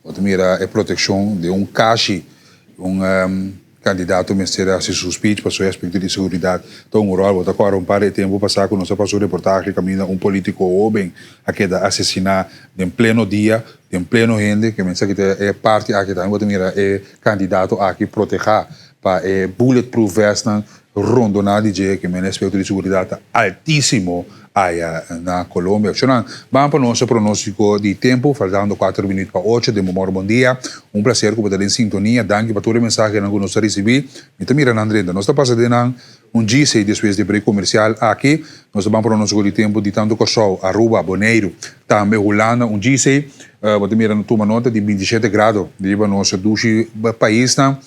Bo ta mira e proteccion den un kashi. Un candidato mester haci su speech pasobra e aspecto di seguridad ta un rol. Bo ta corda un par di tempo pasa cu nos a pasa un reportahe caminda un politico hoben a keda asesina den pleno dia, den pleno hende. Ke mester kita e parti aki tambe bo ta mira e candidato aki proteha pa e bulletproof vestnan rondona di dje ke men aspecto di seguridad ta altisimo aya na Colombia. Ochonan, ban pa nos pronostico di tempo, faltando cuater minuut pa ocho den Bo Mor Bon Dia. Un placer cu bo ta den sintonia. Danki pa tur e mensahenan cu nos ta ricibi. Mi ta mira nan drenta. Nos ta pasa den nan un djise y despues di break comercial aki nos ta ban pronostico di tempo di tanto Corsou, Aruba, Boneiru, tambe Hulanda. Un djise, bo ta mira tuma nota di bintishete grado riba nos dushi paisnan.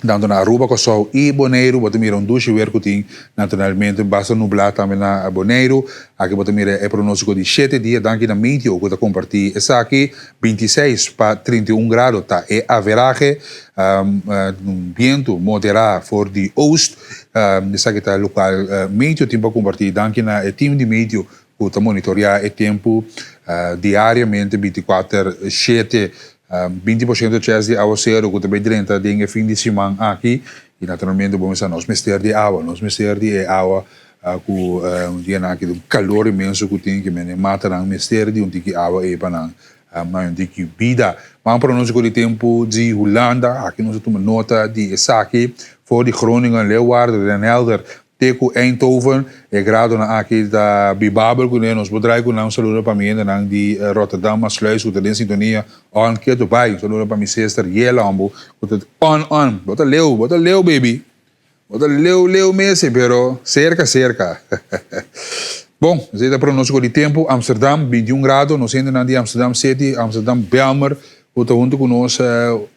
Tanto na Aruba, Kòrsou i Boneiru bo ta mira un dushi wer ku tin naturalmente basta nublá tambe na Boneiru. Aki bo ta mira e pronóstiko di shete dia. Danki na Meteo ku ta kompartí esaki. Bintiseis pa 31 grado ta e averahe. Un bientu moderá for di oost. Esaki ta lokual Meteo tin pa kompartí. Danki na e tim di Meteo ku ta monitoriá e tempu diariamente bintikuater shete. 20% chèns di awaseru ku ta bai drenta den e fin di siman aki i naturalmente bo mester nos mester di awa, nos mester di e awa ku un dianan aki un kalor inmenso ku tin ke mende matanan mester di un tiki awa ei pa nan haña un tiki bida. Ban pronóstiko di tempu di Hulanda, aki nos a tuma nota di esaki for di Groningen, Leeuwarden, Den Helder, Te ku Eindhoven, e gradonan aki ta bibabel kuné. Nos por drai ku nan. Un saludo pa mi hendenan di Rotterdam, Maassluis ku ta den sintonia on ketu bai. Un saludo pa mi sister Yela hombo ku ta on on. Bo ta leu, bo ta leu baby. Bo ta leu leu mesi pero serka serka. Bon, esei ta pronóstiko di tempu. Amsterdam, 21 grado. Nos hendenan di Amsterdam City, Amsterdam Bijlmer Bo ta hunto cu nos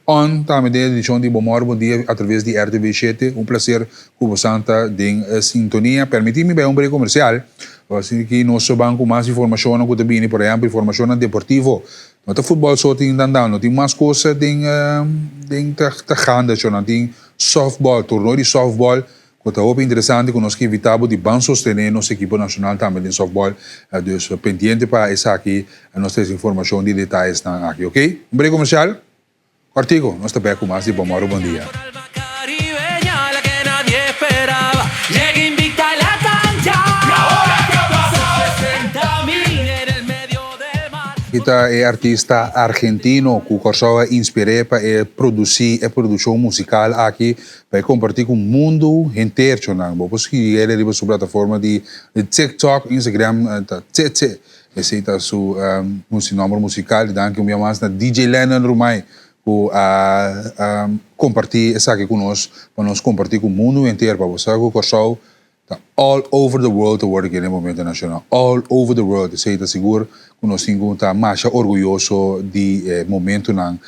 on tambe den edicion di Bo Mor Bon Dia atraves di RTV shete. Un placer cu bo san ta den sintonia. Permiti mi bay un break comercial asina ki nos so ban cu mas informacionnan cu ta bini, por ehempel informacionnan deportivo. No ta futbol so tin dandando, tin mas cos den den ta ganda shownan. Tin softball, torneo di softball Ku ta hopi interesante ku nos ke invitá bo di ban sostené nos ekipo nashonal tambe den sòftbòl. Dus pendiente pa esaki nos ta hasi informashon di detayesnan aki, oke? Un brek komersial kòrtiku, nos ta bèk ku mas di Bon Mòru Bon Dia. Ki ta e artista argentino ku Kòrsou a inspir'é pa e produsí e produkshon musikal aki Pa e kompartí ku mundu henter chonan. Bo por sigui el riba su plataforma di TikTok, Instagram ta Tsetse. Esei ta su nomber musikal. I danki un bia mas na DJ Lennon Rumay ku a kompartí esaki ku nos pa nos kompartí ku mundu henter pa bo sa ku Kòrsou Ta all over the world ta worde kende momento nacional. All over the world. Esey ta sigur cu nos tin cu ta masha orguyoso di e momentonan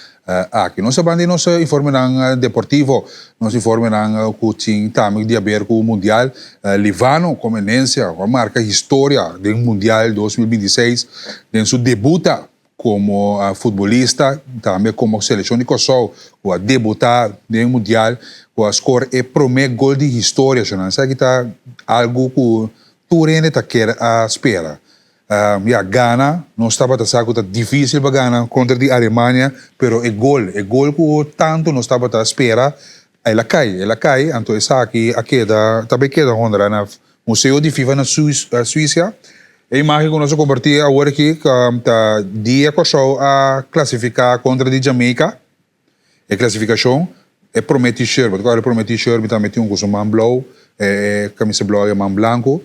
aki. Nos ta ban di nos informenan deportivo. Nos informenan cu tin tambe di haber cu Mundial. Livano Comenencia cu a marca historia den Mundial 2026 den su debuta Komo futbolista, tambe komo selekshon di Kòrsou ku a debutá den mundial, ku a skor e promé gol di historia. Esaki ta algu ku tur hende ta kier a spera. Ya, gana, nos tabata sa ku ta difísil pa gana kontra di Alemania, pero e gol, e gol ku tantu nos tabata spera, el a kai, el a kai, anto esaki a keda, ta bai keda honra na Museo di FIFA na Suisia. E imágen ku nos a kompartí awor aki ta dia Kòrsou a klasifiká kontra di Jamaica. E klasifikashon, e promé t-shirt, bo ta kòrda e promé t-shirt mi tambe tin un ku su man blou, e kamisa blou i e man blanku.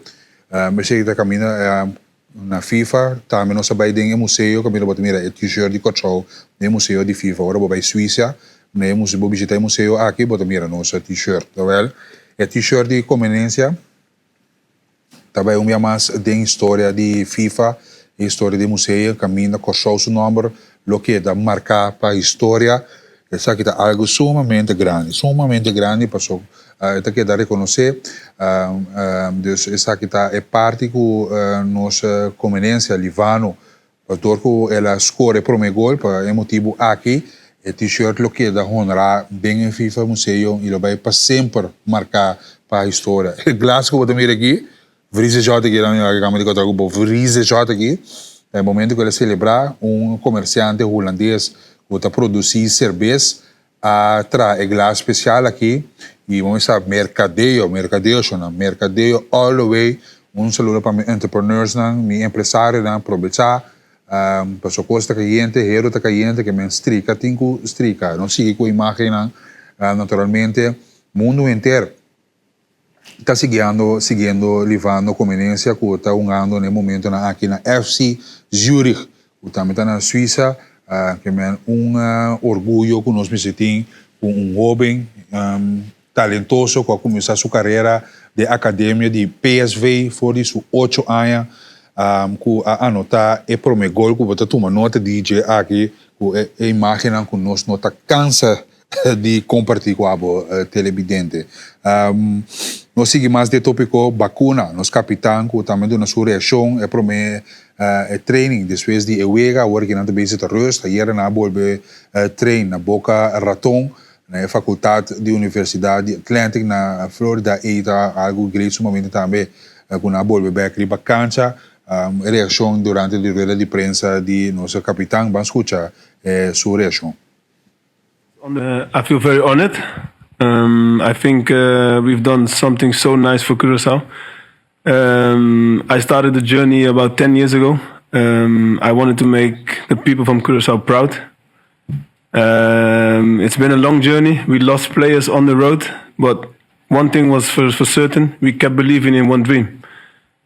Esei ta kaminda na FIFA, tambe nos a bai den e museo kaminda bo ta mira e t-shirt di Kòrsou den e museo di FIFA. Ora bo bai Suisia, na e museo, bo bishita e museo aki, bo ta mira nos t-shirt. Awèl, e t-shirt di komenensia. Ta bai un bia mas den historia di FIFA i historia di museo kaminda Kòrsou su nòmber lo keda marká pa historia. Esaki ta algu sumamente grandi, sumamente grandi paso e ta keda rekonosé. Dus esaki ta e parti ku nos komenencia Livano Dor ku el a skor e promé gol, pa e motibu aki e T-shirt lo keda honrá den e FIFA Museo i lo bai pa semper marká pa historia. E glas ku bo ta mira aki, vrise shòt aki, nan a kamba di kontra ku bo, vrise shòt aki, na e momento ku el a selebrá, un komersiante hulandes ku ta produsí serbes a traha e glas special aki y bo mester sa mercadeo, mercadeo shona, mercadeo all the way. Un saludo pa mi entrepreneursnan, mi empresarionan, probecha paso cos ta cayente, hero ta cayente, ke men strika tin cu strika. No sigui cu imagennan, naturalmente mundo henter ta siguiando siguiendo Livando Comenencia cu ta hungando na e momentonan aki na FC Zurich cu tambe ta na Suiza ke men un orguyo cu nos mester tin cu un hoben talentoso cu a cuminsa su carera den academia di PSV for di su ocho aña cu a anota e prome gol cu bo ta tuma nota di dje aki cu e imagennan cu nos no ta cansa di comparti cu abo telebidente. Nos sigui mas di e topico bacuna. Nos capitan cu tambe duna su reaccion e prome e training despues di e wega awor ki nan ta bezig ta rust. Ayera nan a bolbe train na Boca Raton na e facultad di Universidad di Atlantic na Florida. Ey ta algo great sumamente tambe cu nan a bolbe bek riba cancha. E reaccion durante di rueda di prensa di nos capitan. Ban scucha su reaccion. I feel very honored. Um, I think uh, we've done something so nice for Curacao. Um, I started the journey about 10 years ago. Um, I wanted to make the people from Curacao proud. Um, it's been a long journey. We lost players on the road, but one thing was for, for certain we kept believing in one dream.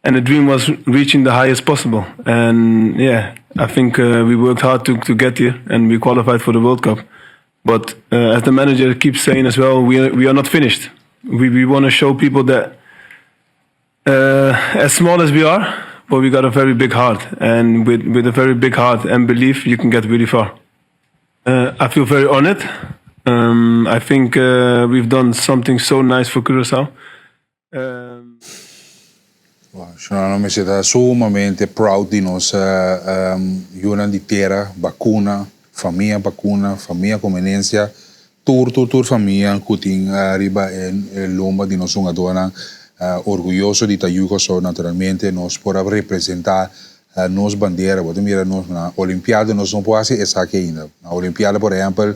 And the dream was reaching the highest possible. And yeah, I think uh, we worked hard to, to get here and we qualified for the World Cup. But uh, as the manager keeps saying as well, we are, we are not finished. We, we want to show people that uh, as small as we are, but we got a very big heart. And with, with a very big heart and belief, you can get really far. Uh, I feel very honored. Um, I think uh, we've done something so nice for Curacao. Um, Shonano mester ta sumamente proud di nos yunan di tera, Bacuna, famia Bacuna, famia Comenencia, tur tur tur famia cu tin riba e lomba di nos hungadornan orguyoso di ta yu Kòrsou naturalmente nos por a representa nos bandera. Bo ta mira nos na Olimpiada nos no por haci esaki ainda. Na Olimpiada por ehempel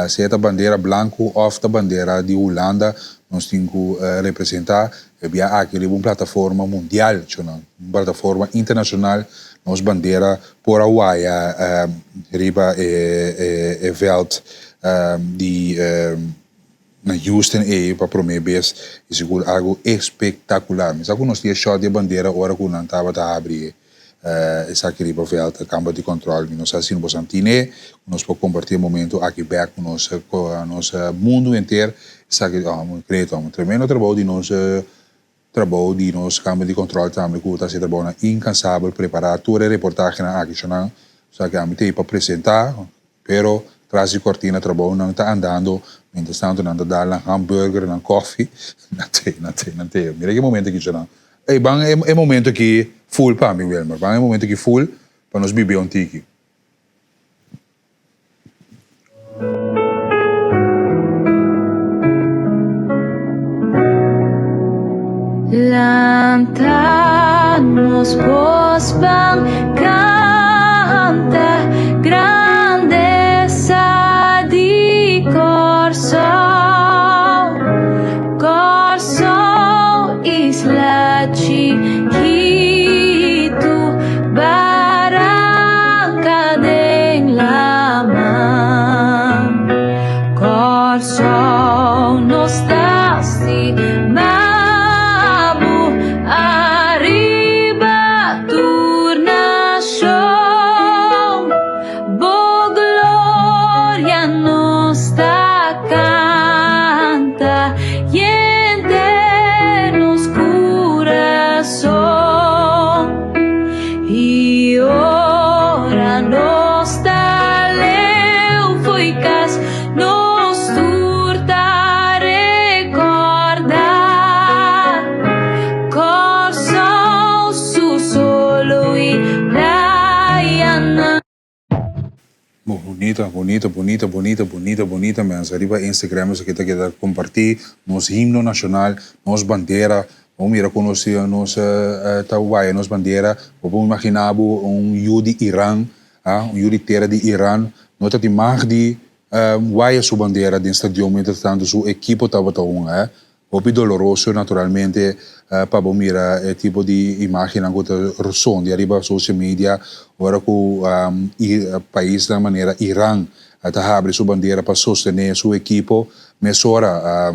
sea ta bandera blanco of ta bandera di Hulanda nos tin cu representa e bia aki riba un plataforma mundial, un plataforma internacional nos bandera por a waya riba e veld di na Houston ey pa prome bes y sigur algo espectacular. Mi sa cu nos tin e shot di e bandera ora cu nan tabata habri esaki riba veld, e camber di control. Mi no sa si boso tine, cu nos por comparti e momento aki bek cu nos nos mundo henter. Esaki, oh, mi cree ta un tremendo trabou di nos trabou di nos camber di control tambe cu ta haci trabounan incansabel prepara tur e reportahenan aki shonan. Esaki ami ta ey pa presenta. Pero tras di cortina trabounan ta andando, mientras tanto nan ta dal nan hamburger, nan koffie, nan te, nan te, nan te. Mira ki momento aki nan. Ey, ban e, e momento aki full pa mi, Wilmer. Ban e momento aki full pa nos bibi un tiki. Lanta nos por. Nos ban kanta grandesa di Kòrsou, Kòrsou isla chikitu, baranka den laman. Kòrsou nos ta stima bo ariba tur nashon, bo gloria nos ta kanta yenter nos kurason. I ora nos ta leu fo'i kas, nos tur ta rekordá Kòrsou su solo i playanan. Bunita, bunita, bunita, bunita, bunita, bunita mens. Riba Instagram esaki ta keda comparti nos himno nacional, nos bandera. Bo mira con nos nos ta waya nos bandera. Bo por imagina bo un yu di Iran, ah, un yu di tera di Iran no ta tin mag di waya su bandera den stadion mientras tanto su ekipo tabata hunga, eh. Hopi doloroso naturalmente pa bo mira e tipo di imagennan ku ta sondia riba social media ora ku paisnan manera Iran ta habri su bandera pa sostené su ekipo. Mesora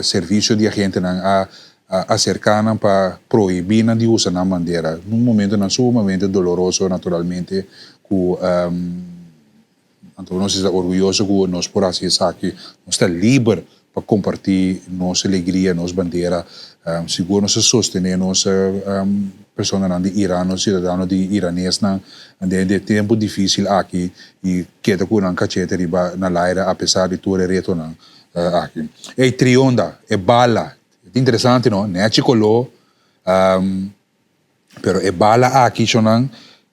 servisio di agentenan a aserká nan pa prohibí nan di usa nan bandera. Un momentonan sumamente doloroso naturalmente ku Anto nos ta orguyoso ku nos por hasi esaki. Nos ta liber pa kompartí nos alegria, nos bandera. Sigur nos ta sostené nos personanan di Iran, nos siudadano di iranesnan den e tempu difísil aki i keda ku nan kachete riba na laira apesar di tur e retonan aki. Ey, Trionda, e bala. Ta interesante no, nèchi koló. Pero e bala aki chonan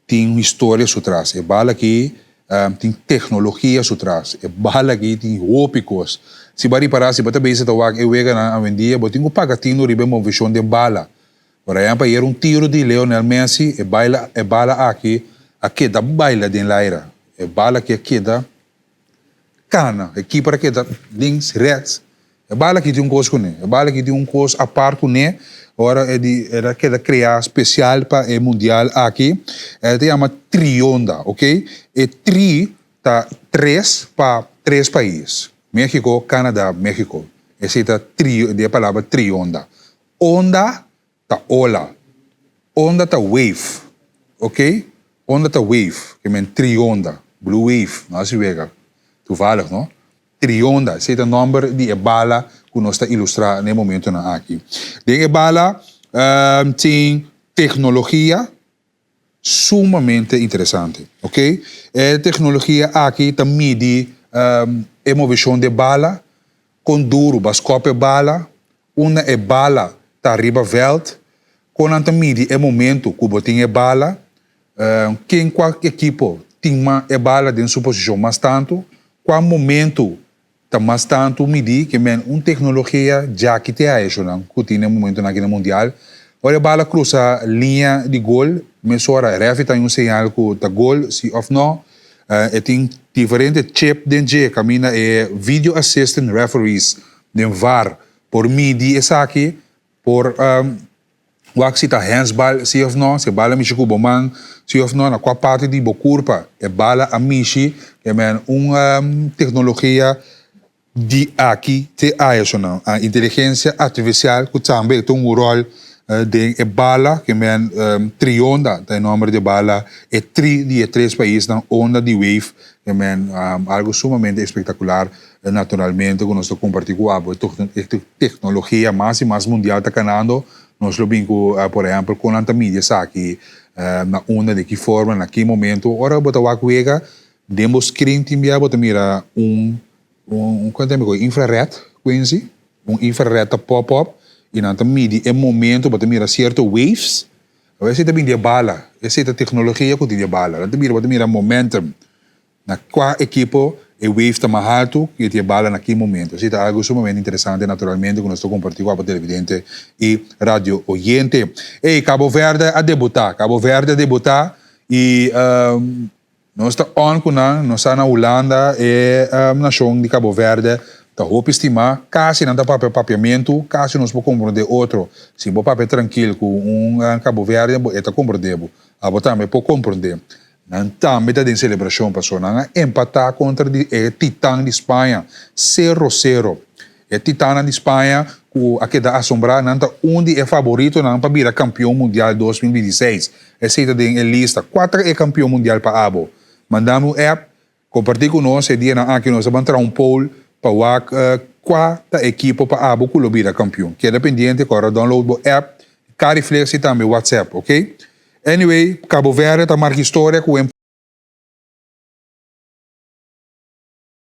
tin un historia su tras. E bala aki tin tecnologia su tras. E bala aki tin hopi cos. Si bo a ripara, si bo ta bezig ta wak e weganan awendia, bo tin cu paga tino riba e movecion den bala. Por ehempel, ayer un tiro di Lionel Messi, e baila e bala aki a keda baila den laira. E bala aki a keda cana. E keeper a keda links, rechts. E bala aki tin un kos kuné. E bala aki tin un kos apart kuné. Ora e di e ta keda kreá spesial pa e mundial aki. E ta yama Trionda, ok. E tri ta tres pa tres pais, Mexico, Canada, Mexico. Esei ta tri di e palabra Trionda. Onda ta ola. Onda ta wave, ok. Onda ta wave, ke men trionda, blue wave, no asi wega. Toevallig, no? Trionda, esei ta nòmber di e bala ku nos ta ilustrá na e momentunan aki. Den e bala tin teknologia sumamente interesante, ok. E teknologia aki ta midi e moveshon di e bala, kon duru bo a skòp e bala, unda e bala ta riba vèlt, kon nan ta midi e momentu ku bo tin e bala, Ken kua ekipo tin mas e bala den su posishon mas tantu, kua momentu ta mas tantu midí ke men un teknologia djaki te a eshonan ku tin na e momentunan aki na mundial. Ora e bala krusa liña di gol mesora rèfri ta un señal ku ta gol si òf nò. E tin diferente chip den dje kaminda e video assistant referees den var por midi esaki por Wak si ta handsbal si of no, si e bala mishi ku bo man si of no, na kua parti di bo kurpa e bala a mishi, ke men un teknologia di aki te aya esnan. Inteligensia artifisial ku tambe ta un ròl den e bala, ke men Trionda ta e nòmber di e bala, e tri di e tres paisnan, onda di wave, ke men algu sumamente espektakular. Naturalmente ku nos ta kompartí ku abo e teknologia mas i mas mundial ta kanando, nos lo bin ku por ehèmpel kon nan ta midi esaki, na unda, di ki forma, na ki momento. Ora bo ta wak wega den bo screen tin bia bo ta mira un un kon ta infrared kuensi, un infrared ta pop up i nan ta midi e momento bo ta mira sierto waves, awor esei ta bin di e bala, esei ta teknologia ku tin di e bala, nan ta mira bo ta mira momentum. Na kua ekipo E wave ta mas haltu i e tin e bala na ki momento. Esei ta algu sumamente interesante naturalmente ku nos ta kompartí ku abo televidente i radio oyente. Ey, Cabo Verde a debutá. Cabo Verde a debutá i nos ta on ku nan. Nos sa na Hulanda e nashon di Cabo Verde ta hopi stimá. Kasi nan ta papia papiamentu, kasi nos por komprondé otro. Si bo papia trankil ku un Cabo Verde bo e ta komprondé bo. Abo tambe por komprondé. Nan tambe ta den selebrashon pasobra nan a empatá kontra di e titan di Spaña, sero sero. E titannan di Spaña ku a keda asombrá, nan ta un di e faboritonan pa bira kampion mundial 2026. Esei ta den e lista. Kua ta e kampion mundial pa abo? Manda mi un app, kompartí ku nos e dianan aki nos ta ban traha un poll pa wak kua ta ekipo pa abo ku lo bira kampion. Keda pendiente, kòrda download bo app, Cariflex i tambe WhatsApp, ok? Anyway, Cabo Verde ta marka historia ku.